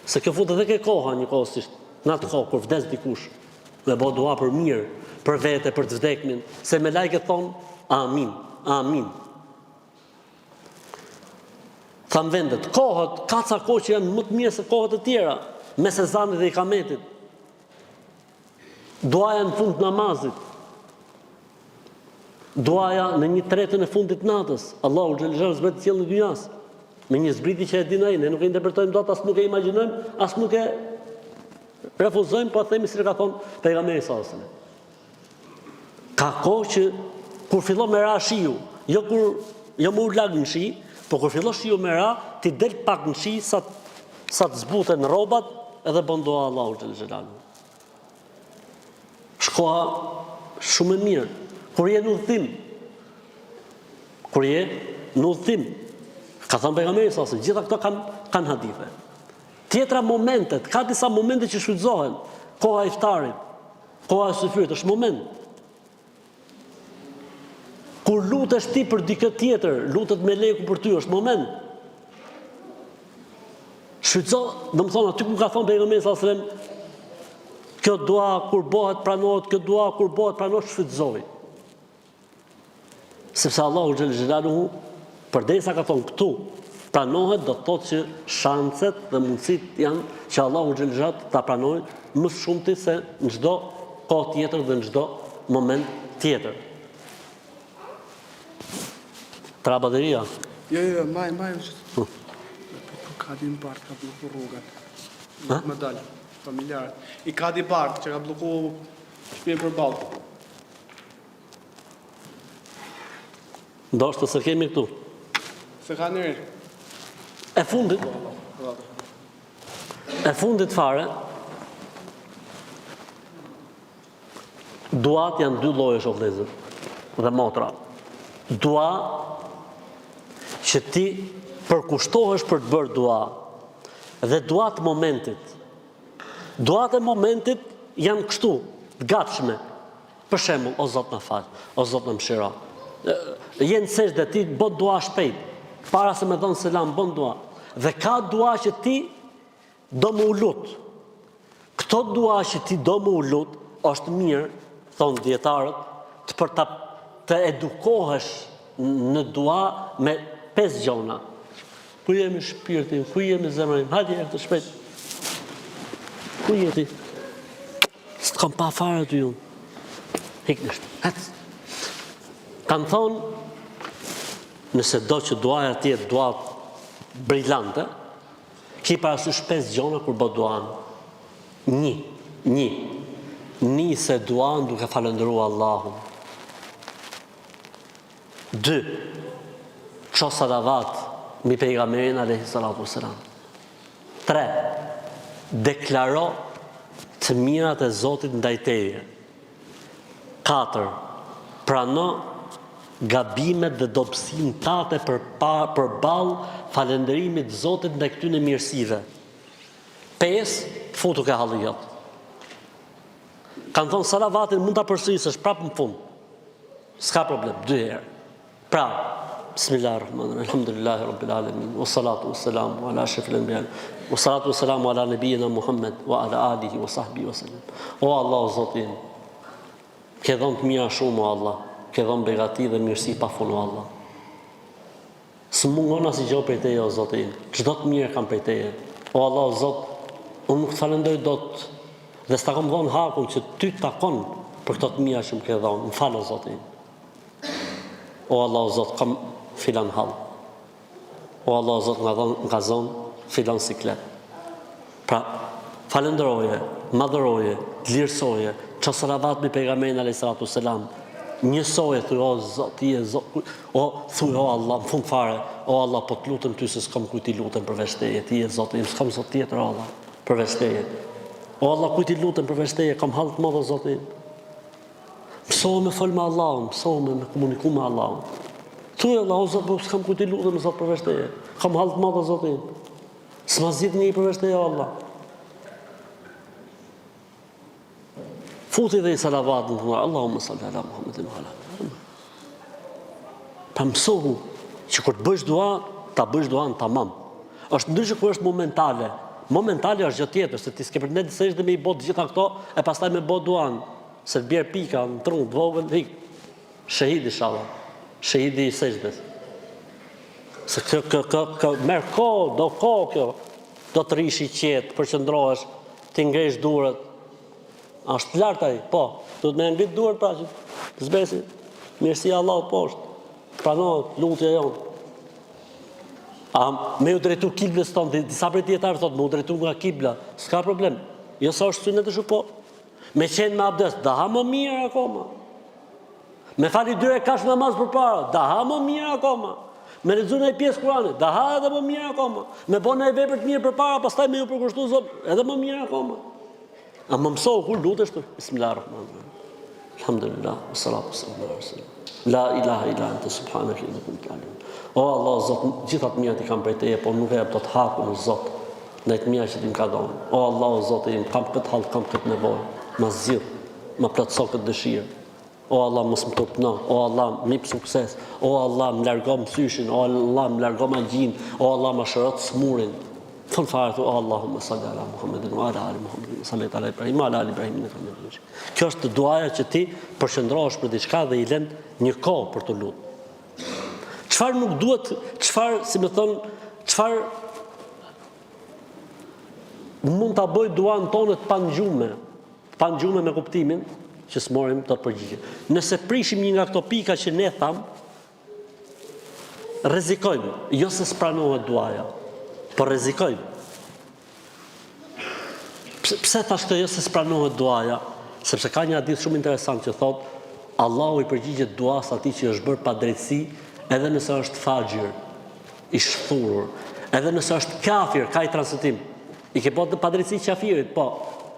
se kjo futet edhe ke koha njëkohësisht, në atë kohë kur vdes dikush, me bo dua për mirë, për vete, për të vdekmin, se melajket thonë, amin, amin. Thamë vendet, kohët, ka ca kohë që janë më të mirë se kohët e tjera, mes ezanit dhe ikametit. Duaja në fund të namazit. Duaja në një tretën e fundit të natës. Allahu xhel xhel zbret qiellin e dynjas. Me një zbritje që e din ai, ne nuk e interpretojmë dot, as nuk e imagjinojmë, as nuk e refuzojmë, po themi siç ka thonë pejgamberi sallallahu alajhi wasallam. Ka kohë që kur fillon me ra shiu, jo kur jo me u lag në shi, po kur fillon shiu me ra, ti del pak në shi sa sa të zbuten rrobat edhe bën dua Allahu xhel xhelalu. Është koha shumë e mirë. Kur je në udhëtim, kur je në udhëtim, ka thënë pejgamberi sa se gjitha këto kanë kanë hadithe. Tjetra momentet, ka disa momente që shfrytëzohen. Koha e iftarit, Koha e syfyrit është moment. Kur lutesh ti për dikë tjetër, lutet meleku për ty, është moment. Shfrytëzo, domethonë, aty ku ka thonë pejgamberi sallallahu alajhi wasallam, kjo dua kur bëhet pranohet, kjo dua kur bëhet pranohet, shfrytëzoje. Sepse Allahu xhel xhelaluhu përderisa ka thonë këtu pranohet do të thotë që shanset dhe mundësitë janë që Allahu xhel xhelaluhu ta pranojë më së shumti se në çdo kohë tjetër dhe në çdo moment tjetër. Tra bateria. Jo, jo, maj, maj, po, po ka di në bardh, ka blloku rrugën. Nuk më dalë, familjarët. I ka di bardh, që ka blloku shpinë përballë. Ndoshta s'e kemi këtu. Se ka njëri. E fundit. E fundit fare. Duat janë dy llojesh o vëllezër dhe motra. Dua që ti përkushtohesh për të bërë dua dhe dua të momentit. Duat e momentit janë kështu, të gatshme. Për shembull, o Zot na fal, o Zot na mëshiro. Je në sexhde ti bën dua shpejt, para se me dhënë selam bën dua. Dhe ka dua që ti do me u lut. Këto dua që ti do me u lut, është mirë, thonë dijetarët, të për ta të edukohesh në dua me pesë gjona. Ku jemi shpirti, ku jemi zemra im, hajde e të shpejt. Ku je ti? S'të kam pa fare ty unë. Hik në shtë. Hec. Kanë thonë, nëse do që duaja të jetë dua brilante, ki parasysh pesë gjona kur bë duan. Një, një, nise duan duke falënderu Allahun. Dy, ço salavat mbi pejgamberin alayhi salatu wasalam. 3. Deklaro të mirat e Zotit ndaj teje. 4. Prano gabimet dhe dobësinë tate për përballë falënderimit të Zotit ndaj këtyre mirësive. 5. Futu ke halli jot. Kanë thonë salavatin mund ta përsërisësh prapë në fund. S'ka problem, dy herë. Pra, Bismillahirrahmanirrahim, Alhamdulillahi Rabbil Alamin, wa salatu wa salamu ala ashrafil anbiya, wa salatu wa salamu ala nabiyina Muhammad wa ala alihi wa sahbihi wa sallam. O Allah, o Zoti im, ke dhënë të mira shumë o Allah, ke dhënë begati dhe mirësi pa fund o Allah. S'më mungon asgjë prej teje o Zoti im. Çdo të mirë kam prej teje. O Allah o Zot, unë nuk të falënderoj dot dhe s'ta kam dhënë hakun që ty të takon për këto të mira që më ke dhënë. Më fal o Zoti im. O Allah o Zot, kam filan hall. O Allah o Zot, më dhon, më ka zon filan siklet. Pra, falënderoje, madhëroje, dlirësoje, ço salavat mbi pejgamberin alayhi salatu selam. Njësoj e thuj, o Zot, ti je Zot, o thuj, o Allah, në fund fare, o Allah, po të lutem ty se s'kam kujt t'i lutem përveç teje, ti je Zoti im, s'kam Zot tjetër, o Allah, përveç teje. O Allah, kujt t'i lutem përveç teje, kam hall të madh o Zoti im. Mësohu me fol me Allahun, mësohu me, me komuniku me Allahun. Thuj Allah, o Zot, po s'kam kujt t'i lutem Zot përveç teje. Kam hall të madh o Zoti im. S'ma zgjidh njeri përveç teje o Allah. Futi dhe i salavat në thua, Allahumma salli ala Muhammedin wa ala Pa mësohu që kur të bësh dua, ta bësh duan tamam. Është ndryshe kur është momentale. Momentale është gjë tjetër, se ti s'ke për të nejt n'sexhde me i bo të gjitha këto, e pastaj me bo duan, se të bjerë pika në tru, të vogël, ik. Shehid inshallah. Shehidi i sexhdes. Se kjo, kjo, kjo, kjo merr kohë, do kohë kjo. Do të rrish i qetë, përqendrohesh, t'i ngresh duart. A është lart ai? Po. Duhet me ngrit duart pra që të zbresi mirësia e Allahut poshtë. Pranohet lutja jonë. A me ju drejtu kiblës tonë, disa prej dijetarëve thotë me u drejtu nga kibla, s'ka problem. Jo sa është synet është po. Me qenë me abdes, daha më mirë akoma. Me fali dy rekat namaz përpara, daha më mirë akoma. Me lexu një pjesë Kur'anit, daha edhe më mirë akoma. Me bo një vepër të mirë përpara, pastaj me ju përkushtu Zot, edhe më mirë akoma. Ama mësohu kur lutesh të Bismillahirrahmanirrahim. Alhamdulillah, wassalatu wassalamu ala rasulillah. La ilaha illa anta subhanaka inni kuntu minadh-dhalimin. O Allah, Zot, gjitha të mirat i kam prej teje, po nuk e jap dot hakun o Zot. Ndaj të mirave që ti më ka dhënë. O Allah, o Zoti im, kam këtë hall, kam këtë nevojë. Ma zgjidh, ma plotëso këtë dëshirë. O Allah mos më turpno, o Allah më ip sukses, o Allah më largo mësyshin, o Allah më largo magjinë, o Allah më shëro të smurin. Fund fare thu, o Allahumma salli ala Muhammedin wa ala ali Muhammedin, salli ala Ibrahim, ala ali Ibrahim, inneke hamidun mexhid. Kjo është duaja që ti përqendrohesh për diçka dhe i lën një kohë për t'u lutë. Çfarë nuk duhet, çfarë, si me thënë, çfarë mund ta bëjë duan tonë të pangjume, Të pangjume me kuptimin që s'marrim dot përgjigje. Nëse prishim një nga këto pika që ne thamë, rrezikojmë, jo se s'pranohet duaja, por rrezikojmë. Pse, pse thashë këtë jo se s'pranohet duaja? Sepse ka një hadith shumë interesant që thotë Allahu i përgjigjet duas atij që është bërë padrejtësi, edhe nëse është faxhir, i shthurur, edhe nëse është kafir, ka një transmetim. I ke bërë padrejtësi qafirit, po.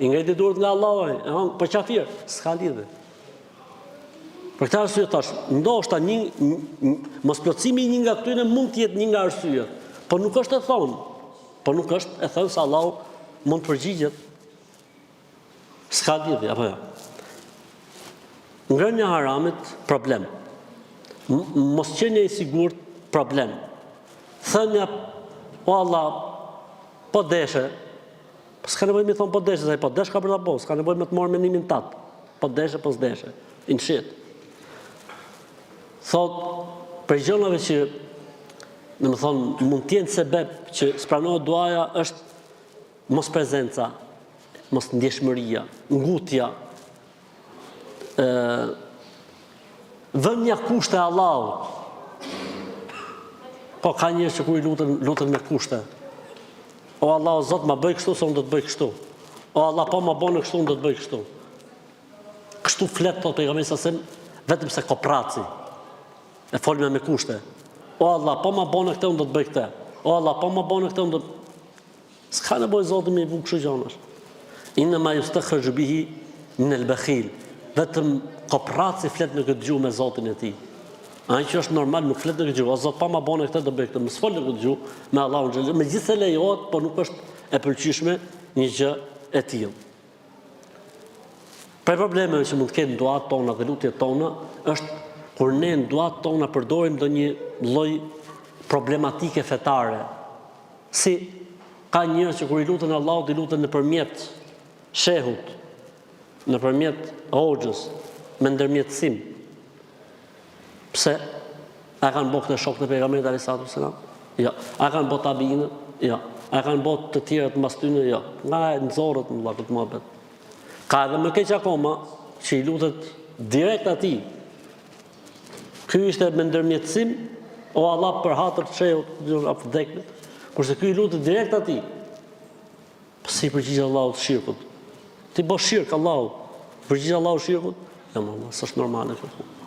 I ngreti duart nga Allahu, e hon, po qafir, s'ka lidhje. Për këtë arsye thash, ndoshta një, një mosplotësimi i një nga këtyre mund të jetë një nga arsyet, po nuk është e thonë. Po nuk është e thënë se Allahu mund të përgjigjet. S'ka lidhje apo jo. Ngrënia e haramit problem. Mosqenia i sigurt problem. Thënia o Allah po deshe. Po s'ka nevojë me thon po deshe, se po desh ka për ta bo, s'ka nevojë me të marrë mendimin tat. Po deshe, po s'deshe. Inshit. Thot prej gjërave që domethënë mund të jenë sebeb që s'pranohet duaja është Mosprezenca, mosndjeshmëria, ngutja, ë vënia kushte Allahut. Po ka njerëz që kur i luten, luten me kushte. O Allah, o Zot, ma bëj kështu se unë do të bëj kështu. O Allah, po ma bone kështu, unë do të bëj kështu. Kështu flet thotë pejgamberi sa sem, vetëm se kopraci. E folme me kushte. O Allah, po ma bone këtë, unë do të bëj këtë. O Allah, po ma bone këtë, unë do të S'ka nevojë Zoti me i vu kështu gjanash. Innama yustakhraju bihi min al-bakhil. Vetëm koprraci flet në këtë gjuhë me Zotin e tij. Ai që është normal nuk flet në këtë gjuhë. O Zot, pa ma bone këtë do bëj këtë. Mos fol në këtë gjuhë me Allahun xhel. Megjithëse lejohet, po nuk është e pëlqyeshme një gjë e tillë. Prej problemeve që mund të kenë duat tona dhe lutjet tona është kur ne në duat tona përdorim ndonjë lloj problematike fetare. Si ka njerëz që kur i luten Allahut i luten nëpërmjet shehut, nëpërmjet hoxhës, me ndërmjetësim. Pse? A e kanë bo këtë shokët e pejgamberit alayhi salatu wasalam? Jo. A e kanë bo tabiinët? Jo. A e kanë bo të tjerët mbas tyre? Jo. Nga e nxorët më vëlla këtë muhabet. Ka edhe më keq akoma që i lutet direkt atij. Ky ishte me ndërmjetësim, o Allah për hatër të shehut, apo të vdekmit, kurse ky i lutet direkt atij. Po si i përgjigjet Allahu shirkut? Ti bo shirk Allahut. Përgjigjet Allahu shirkut? Jo, më, s'është normale kjo punë.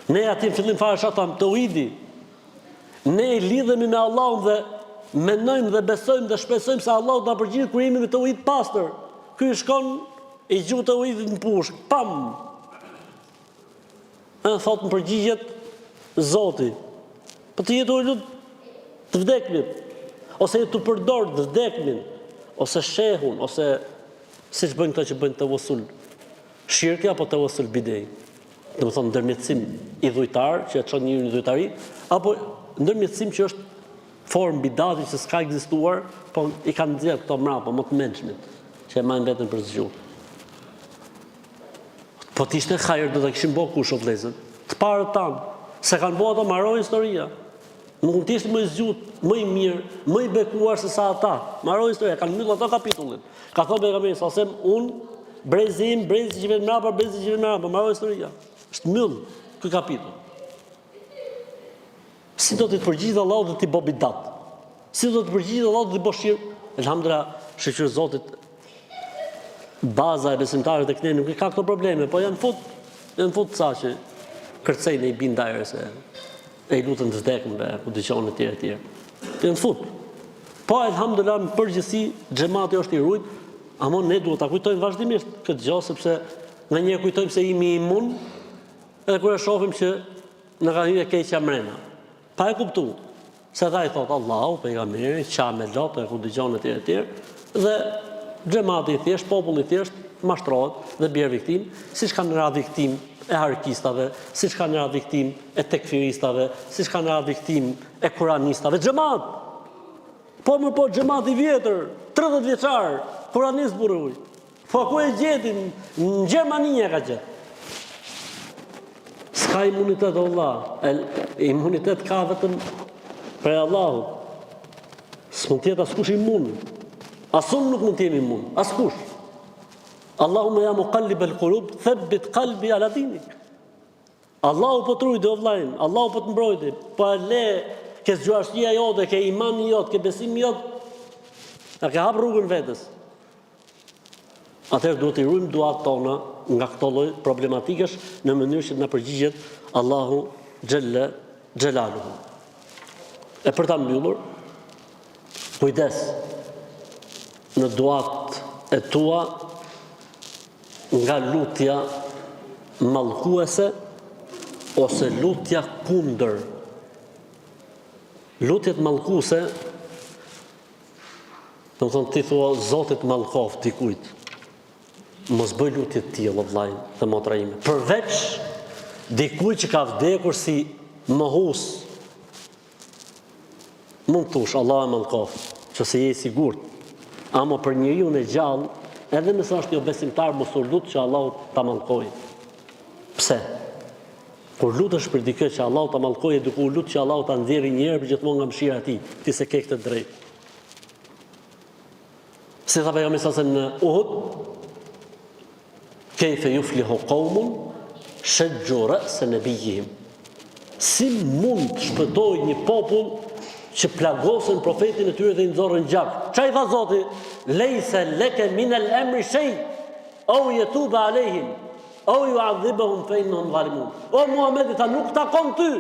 Ne aty në fillim fare ça thamë, teuhidi. Ne lidhemi me Allahun dhe mendojmë dhe besojmë dhe shpresojmë se Allahu do na përgjigjet kur jemi me teuhid pastër. Ky shkon i gju teuhidit në pushkë. Pam! E thotë më përgjigjet Zoti. Po ti je tu u lut të vdekmit. Ose je tu përdor të vdekmin. Ose shehun, ose siç bëjnë këto që bëjnë tevesul. Shirki apo tevesul bidei. Domethënë ndërmjetësim idhujtar që e çon njeriun në idhujtari, apo ndërmjetësim që është formë bidati që s'ka ekzistuar, po i kanë nxjerrë këto mrapa më të mençmit, që e majnë veten për zgju. Po të ishte hajër do ta kishin bo kush o vëllezër. Të parët tanë, s'e kanë bo ato mbaroi historia. Nuk mund të ishte më i zgjut, më i mirë, më i bekuar se sa ata. Mbaroi historia, kanë mbyllur ato kapitullin. Ka thënë pejgamberi sa sem un brezi im, brezi që vjen mbrapa, brezi që vjen mbrapa, mbaroi historia. Është mbyll ky kapitull. Si do të të përgjigjet Allahu dhe ti bo bidat? Si do të përgjigjet Allahu dhe ti bo shirk? Elhamdulillah, shyqyr Zotit, baza e besimtarëve tek ne nuk i ka këto probleme, po janë fut, janë fut ca që kërcejnë e i bin dajrës e e i luten të vdekmëve, ku dëgjon etj etj. Janë fut. Po elhamdulillah në përgjithësi xhemati është i rujt, ama ne duhet ta kujtojmë vazhdimisht këtë gjë sepse nganjëherë kujtojmë se jemi imun, edhe kur e shohim që na ka hyrë e keqja mrena. Pa e kuptu se dhe ai thot Allahu, pejgamberi, qa me lot e ku dëgjon etj etj dhe xhemati i thjesht, populli i thjesht mashtrohet dhe bjer viktimë, siç kanë ra viktimë e harkistave, siç kanë ra viktimë e tekfiristave, siç kanë ra viktimë e kuranistave, xhemat! Po më po xhemat i vjetër, 30 vjeçar, kuranist burrë uj. Po ku e gjeti? Në Gjermani e ka gjetë. S'ka imunitet o vlla. Imunitet ka vetëm prej Allahut. S'mund të jetë askush imun. As unë nuk mund të jem imun. Askush. Allahumme ja mukallib el kulub, thebbit kalbi ala dinik. Allahu po të rujti, o vllai im, Allahu po të mbrojti, po e le ke zgjuarsia jote, ke imani jot, ke besimi jot, e ke hap rrugën vetes. Atëherë duhet t'i ruajmë duat tona nga këto lloj problematikesh në mënyrë që të na përgjigjet Allahu xhelle xhelaluhu. E për ta mbyllur, kujdes në duat e tua nga lutja mallkuese ose lutja kundër. Lutjet mallkuese Domethënë ti thua Zoti të mallkoftë dikujt. Mos bëj lutje të tilla vëllai dhe motra ime. Përveç dikujt që ka vdekur si mohus. Mund të thush Allahu e mallkoftë, nëse je i sigurt. Ama për njeriun e gjallë, edhe nëse është jobesimtar, mos u lut që Allahu ta mallkojë. Pse? Kur lutesh për dikë që Allahu ta mallkojë duke u lut që Allahu ta nxjerrë një herë përgjithmonë nga mëshira e tij, ti s'e ke këtë drejtë. Si tha pejgamberi sa në Uhud, kejfe juflihu kaumun, shexhu re'se nebijihim. Si mund të shpëtojë një popull që plagosën profetin e tyre dhe i nxorrën gjak? Ça i tha Zoti? Lejse leke minel emri shej, eu jetube alejhim. Eu juadhibehum fe innehum dhalimun. O Muhammed i tha nuk takon ty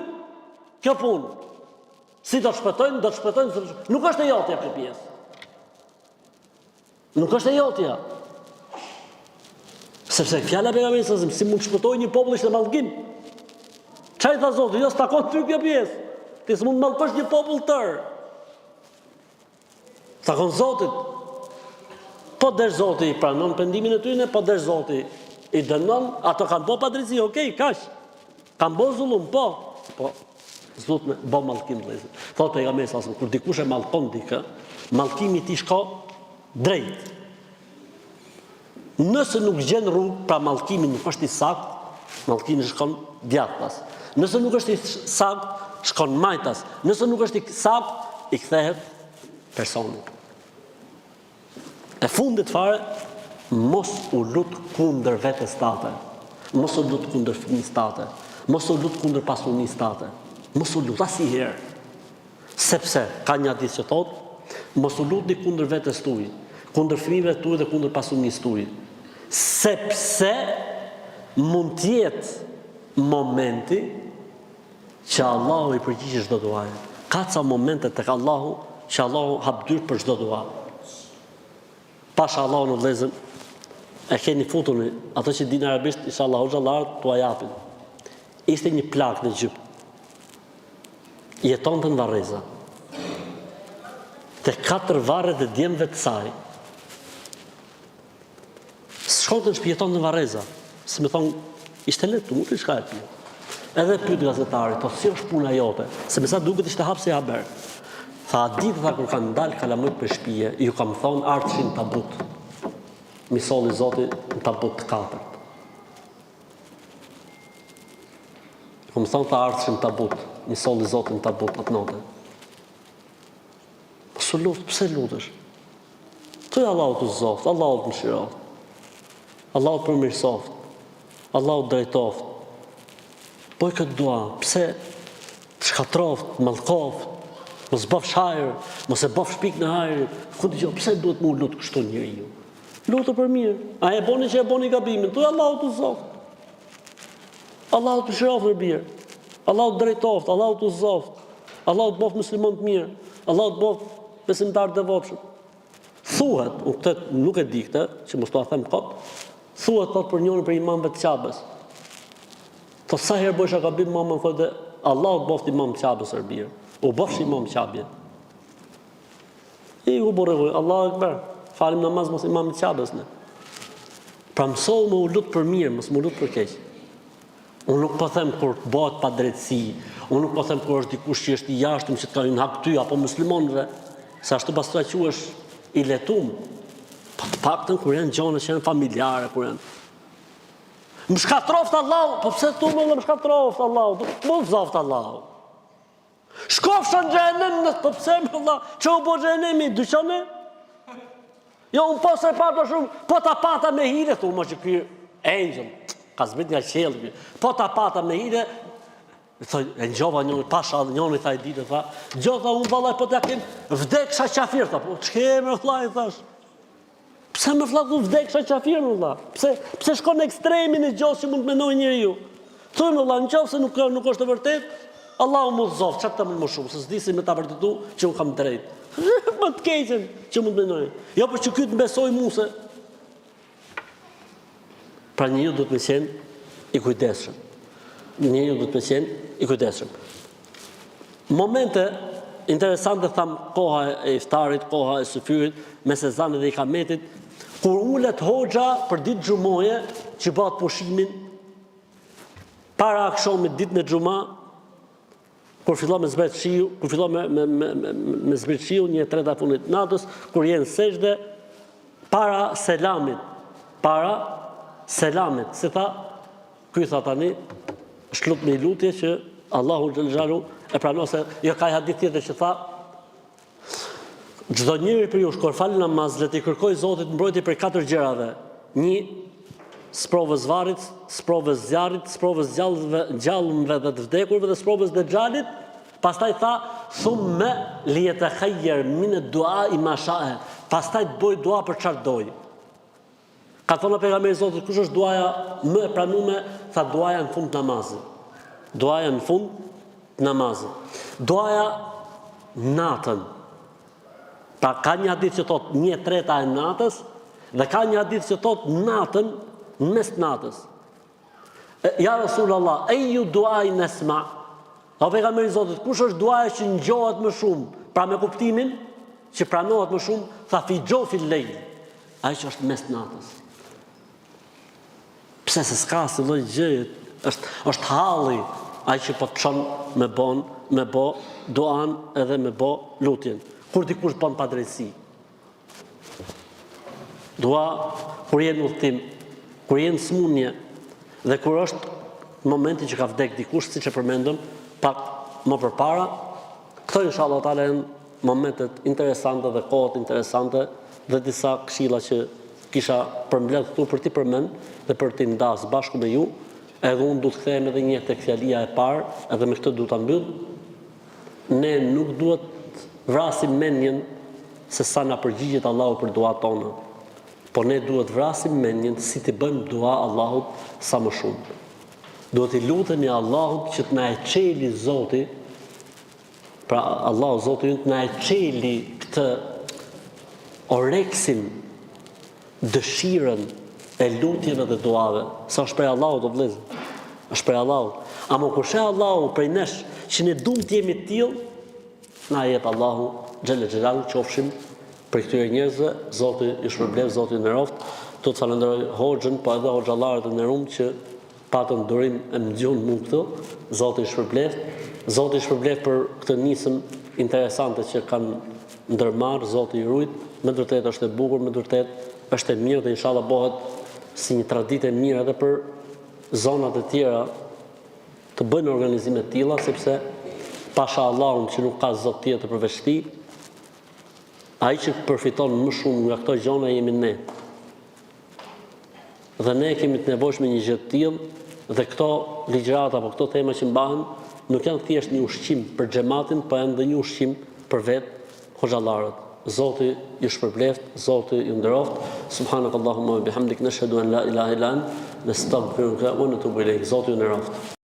kjo punë. Si do të shpëtojnë, do të shpëtojnë, nuk është e jotja kjo pjesë. Nuk është e jotja. Sepse fjala e pejgamberit sa si mund të shpëtojë një popull ishte mallkim. Ça i tha Zoti, jo s'takon ty kjo pjesë. Ti s'mund të mallkosh një popull tërë. Takon Zotit. Po desh Zoti i pranon pendimin e tyne, po desh Zoti i dënon, ato kanë bo padrejtësi, okej, kaq. Kanë bo zullum, po. Po, s'duhet me bo mallkim vëllezër. Thotë pejgamberi sa kur dikush e mallkon dikë, mallkimi i tij shko drejt. Nëse nuk gjen rrugë, pra mallkimi nuk është i saktë, mallkimi shkon djathtas. Nëse nuk është i saktë, shkon majtas. Nëse nuk është i saktë, i kthehet personit. E fundit fare, mos u lut kundër vetes tate. Mos u lut kundër fëmijës tate. Mos u lut kundër pasunisë tate. Mos u lut asnjëherë. Sepse, ka një hadith që thotë, Mos u lutni kundër vetes tuaj, kundër fëmijëve tuaj dhe kundër pasunisë tuaj, sepse mund të jetë momenti Që Allahu i përgjigjet çdo duaje. Ka ca momente tek Allahu që Allahu hap dyert për çdo dua. Pasha Allahun o vëllezër, e keni futuni, ato që dinë arabisht, inshallah hoxhallarët t'ua japin. Ishte një plak në Egjypt. Jetonte në varreza. Te katër varret e djemve të saj. S'shkonte në shtëpi, jetonte në varreza. Si me thonë, ishte lehtë, mund të shka e tij. Edhe pyet gazetari, po si është puna jote? Se me sa duket ishte hap si haber. Tha, atë ditë tha kur kanë dalë kalamajt prej shpije, ju kam thonë ardhshin tabut. M'i solli Zoti në tabut të katërt. Kam thonë tha ardhshin tabut, m'i solli Zoti në tabut atë natë. Mos u lut, pse lutesh? Thuj Allahu të udhëzoftë, Allahu të mëshiroftë. Allahu të përmirësoftë. Allahu të drejtoftë. Bëj këtë dua, pse të shkatroftë, mallkoftë, mos bëfsh hajër, mos e bëfsh pikën e hajrit. Ku dëgjoj, pse duhet m'u lut kështu njeriu? Lutu për mirë. A e boni që e boni gabimin? Thuj Allahu të udhëzoftë. Allahu të mëshiroftë bir. Allahu të drejtoftë, Allahu të udhëzoftë. Allahu të bëftë musliman të mirë. Allahu të bëftë besimtar të devotshëm. Thuhet, unë këtë nuk e di këtë, që mos t'ua them kot. Thuhet thotë për njërin prej imamëve të Qabes. Thotë sa herë bëjsha gabim mama më thotë Allahu të bëftë imam të Qabes or bir. U bëfsh imam Qabje. I u burrë, Allahu ekber. Falim namaz mos imam të Qabes ne. Pra mësohu me u lut për mirë, mos me u lut për keq. Unë nuk po them kur të bëhet padrejtësi, unë nuk po them kur është dikush që është i jashtëm që të ka hyrë në hak ty apo muslimanëve, se ashtu pastaj quhesh i letum. Po të paktën kur janë gjëra që janë familjare, kur janë Më shkatroft Allahu, po pse thu më më shkatroft Allahu, më udhëzoft Allahu. Shkofsha në xhehenem, në po pse më valla, që u bo xhehenemi, dyqane? Jo, unë po se pata shumë, po ta pata me hile, thu më që ky engjëll, ka zbrit nga qielli, po ta pata me hile, thoj, e ngjova njëri, pasha njëri, tha i ditë, tha, gjo, tha, unë vallaj, po t'ja kem, vdeksha qafir, tha, po, ç'ke me vllai, thash, Pse më vlla thu vdeksha qafir më vlla? Pse pse shkon në ekstremin e gjosë që mund të mendojë njeriu? Thuj më vlla, në qoftë se nuk nuk është e vërtetë, Allahu më udhëzoft, çfarë të them më shumë, se s'di si me ta vërtetu që unë kam drejt. Më të keqen që mund të mendoj. Jo për që ky të më besoj mua se Pra njeriu duhet me qenë i kujdesshëm. Njeriu duhet me qenë i kujdesshëm. Momente interesante tham koha e iftarit, koha e syfyrit, mes ezanit dhe ikametit, kur ulet hoxha për ditë xhumoje që bëhet pushimin para akshomit ditën e xhuma, kur fillon me zbret shiu, kur fillon me me me me, me zbrit shiu një e treta e fundit natës, kur je në sexhde para selamit, para selamit, si tha, ky tha tani, është lut me lutje që Allahu xhel xhelalu e pranon se jo ka hadith tjetër që tha Çdo njeri prej jush kur fal namaz le t'i kërkojë Zotit mbrojtje prej katër gjërave. Një, sprovës varrit, sprovës zjarrit, sprovës gjallëve, gjallëve dhe të vdekurve dhe sprovës Dexhalit. Pastaj tha, thumme li jetekhajjer min ed-duai ma shae. Pastaj të bëjë dua për çfarë dojë. Ka thënë pejgamberi i Zotit, kush është duaja më e pranume? Tha duaja në fund të namazit. Duaja në fund të namazit. Duaja natën. Pra ka një hadith që thotë një e treta e natës dhe ka një hadith që thotë natën në mes të natës. Ja Rasulullah, eju duain esma. O pejgamberi i Zotit, kush është duaja që ngjohet më shumë? Pra me kuptimin që pranohet më shumë, tha fi xhofil lejl. Ajo që është mes natës. Pse se s'ka asnjë lloj gjëje, është është halli ai që po të çon me bon, me bo duan edhe me bo lutjen. Kur dikush bën padrejtësi. Dua kur je në udhëtim, kur je në smunje dhe kur është momenti që ka vdek dikush, siç e përmendëm pak më përpara, këto inshallah taala janë momentet interesante dhe kohët interesante dhe disa këshilla që kisha përmbledh këtu për t'i përmend dhe për t'i nda së bashku me ju, edhe unë du të kthehem edhe një herë tek fjalia e parë, edhe me këtë du ta mbyll. Ne nuk duhet vrasim mendjen se sa na përgjigjet Allahu për duat tona. Po ne duhet vrasim mendjen si t'i bëjmë dua Allahut sa më shumë. Duhet t'i lutemi Allahut që të na e çeli Zoti, pra Allahu Zoti ynë të na e çeli këtë oreksin, dëshirën e lutjeve dhe duave. Se është prej Allahut o vëllezër. Është prej Allahut. Ama kur sheh Allahu prej nesh që ne duam të jemi të tillë, na e jep Allahu xhelle xhelaluhu qofshim prej këtyre njerëzve, Zoti ju shpërbleftë, Zoti ju nderoftë. Do të falenderoj hoxhën, po edhe hoxhallarët e nderum që patën durim e më dëgjun mu këtu. Zoti ju shpërbleftë. Zoti ju shpërbleftë për këtë nismë interesante që kanë ndërmarrë, Zoti i rujt. Me të vërtetë është e bukur, me të vërtetë është e mirë dhe inshallah bëhet si një traditë e mirë edhe për zonat e tjera të bëjnë organizime të tilla sepse pasha Allahun që nuk ka zot tjetër përveç tij, Ai që përfiton më shumë nga këto gjona jemi ne. Dhe ne kemi të nevojshme një gjë të tillë dhe këto ligjërata apo këto tema që mbahen nuk janë thjesht një ushqim për xhematin, po janë dhe një ushqim për vetë hoxhallarët. Zoti ju shpërbleftë, Zoti ju nderoftë. Subhanakallahumma wa bihamdik nashhadu an la ilaha illa ant, nastaghfiruka wa natubu ilayk. Zoti ju nderoftë.